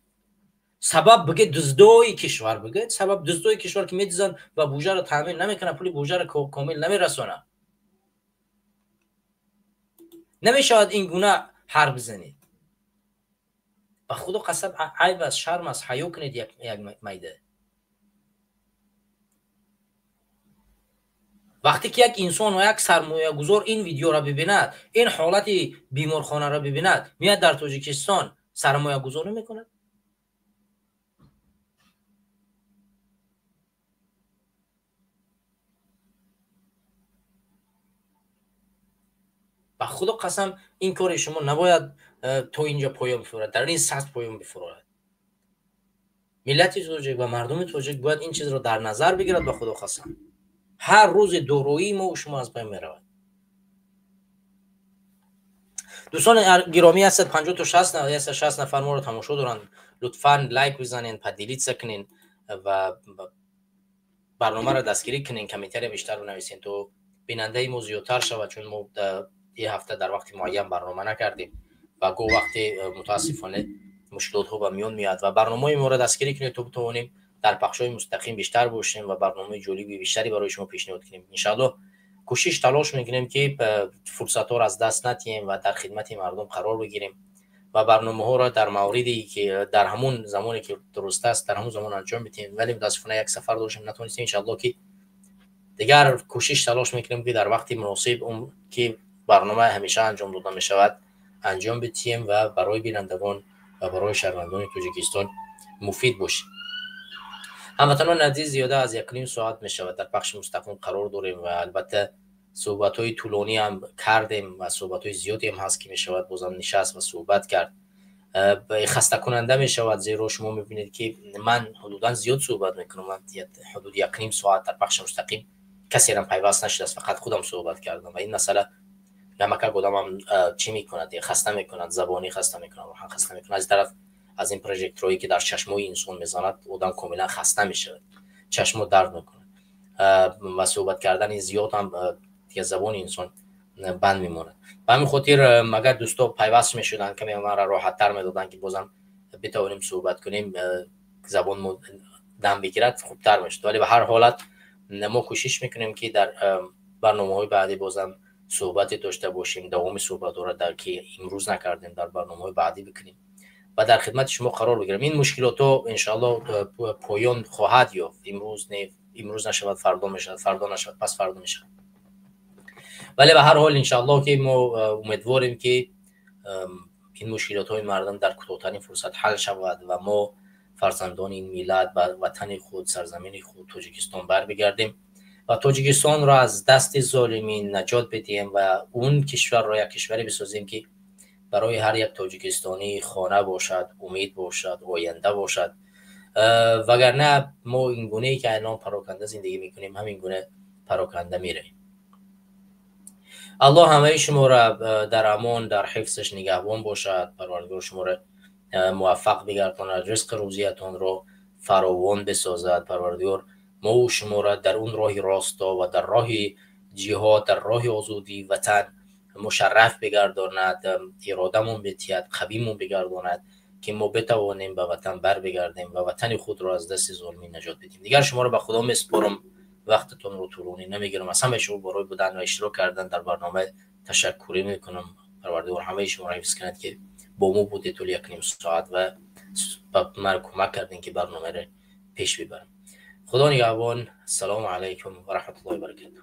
Сабаб бигед дуздои кишвар, бигед сабаб дуздои кишвар, ки медузданд ва буҷаро таъмин намекунанд, пули буҷаро комил намерасонанд. Намешавад ин гуна ҳарф бизанед. Ба худо қасам, айб аст, шарм аст, ҳаё кунед як майда. Вақте ки як инсон ва як сармоягузор ин видеоро бибинад, ин ҳолати беморхонаро бибинад, меяд дар Тоҷикистон сармоягузорӣ мекунад? Ба худо қасам, ин кори шумо набояд то инҷо поён бифурад, дар ин сатҳ поён бифурад. Миллати тоҷик ва мардуми тоҷик бояд ин чизро дар назар бигирад. Ба худо қасам, ҳар рӯзи дороии мо шумо аз байн меравад. Дӯстони гиромӣ, 150 то 60 нафар моро тамошо доранд. Лутфан лайк бизанед, поделиться кунед ва барномаро дастгирӣ кунед, комментария бештар бинависед, то бинандаи мо зиёдтар шавад, чун мо ин ҳафта дар вақти муайян барнома накардем ва гоҳ вақте мутаассифона мушкилотҳо ба миён меояд. Ва барномаи моро дастгирӣ кунед, то битавонем дар пахшҳои мустақим бештар бошем ва барномаи ҷолиби бештаре барои шумо пешниҳод кунем. Иншааллоҳ кӯшиш талош мекунем, ки фурсатҳоро аз даст надиҳем ва дар хидмати мардум қарор бигирем ва барномаҳоро дар мавриде ки дар ҳамон замоне ки дуруст аст, дар ҳамон замон анҷом бидиҳем. Вале мутаассифона як сафар доштем, натавонистем. Иншааллоҳ ки дигар кӯшиш талош мекунем, ки дар вақти муносиб, ки барнома ҳамеша анҷом дода мешавад, анҷом бидиҳем ва барои бинандагон ва барои шаҳрвандони Тоҷикистон муфид бошем. Ҳамватанони азиз, зиёда аз 1.5 соат мешавад дар пахши мустақим қарор дорем ва албатта суҳбатҳои тӯлонӣ ҳам кардем ва суҳбатҳои зиёде ҳам ҳаст, ки мешавад бозам нишаст ва суҳбат кард. Хастакунанда мешавад, зеро шумо мебинед, ки ман ҳудудан зиёд суҳбат мекунам. Ман ҳудуди 1.5 соат дар пахши мустақим касерам пайваст нашудааст, фақат худам суҳбат кардам ва ин масъала намакак одамам чӣ мекунад, хаста мекунад, забонӣ хаста мекунад, рӯҳан хаста мекунад. Аз тараф аз ин прожекторҳое ки дар чашмои инсон мезанад, одам комилан хаста мешавад, чашмо дард мекунад ва суҳбат кардани зиёд ҳам забони инсон банд мемонад. Ба ҳамин хотир агар дӯсто пайваст мешуданд, каме маро роҳаттар медоданд, ки бозам битавонем суҳбат кунем, забон дам бигирад, хубтар мешуд. Вале ба ҳар ҳолат мо кӯшиш мекунем, ки дар барномаҳои баъдӣ бозам суҳбате дошта бошем, давоми суҳбатҳоро ки имрӯз накардем, дар барномаҳои баъдӣ бикунем ва дар хидмати шумо қарор бигирем. Ин мушкилотҳо иншааллоҳ поён хоҳад ёфт. Имрӯз не, имрӯз нашавад, фардо мешавад, фардо нашавад, пас фардо мешавад. Вале ба ҳар ҳол иншааллоҳ ки мо умедворем, ки ин мушкилотҳои мардум дар кӯтоҳтарин фурсат ҳал шавад ва мо фарзандони ин миллат ба ватани худ, сарзамини худ Тоҷикистон барбигардем ва Тоҷикистонро аз дасти золимин наҷот бидиҳем ва он кишварро як кишваре бисозем, ки барои ҳар як тоҷикистонӣ хона бошад, умед бошад, оянда бошад. Вагарна мо ин гунае ки алон пароканда зиндагӣ мекунем, ҳамин гуна пароканда меравем. Аллоҳ ҳамаи шуморо дар амон, дар ҳифзаш нигаҳбон бошад. Парвардигор шуморо муваффақ бигардонад, ризқи рӯзиятонро فراوان بسازد. پروردگار ما و شما را در اون راه راستا و در راه جهاد، در راه آزادی وطن مشرف بگرداند، ارادمون بتید، قویمون بگرداند که ما بتوانیم به وطن بر بگردیم و وطن خود را از دست ظالمین نجات بدیم. دیگر شما را به خدا میسپارم، وقتتون رو طولانی نمیگیرم. از همه شما برای بودن و اشتراک کردن در برنامه تشکری میکنم. پروردگار همه شما را حفظ کند که با ما بودید طول 1.5 ساعت و من کمک کردین که برنامه را پیش ببرم. خدا نگهبان. السلام علیکم و رحمت الله و برکاته.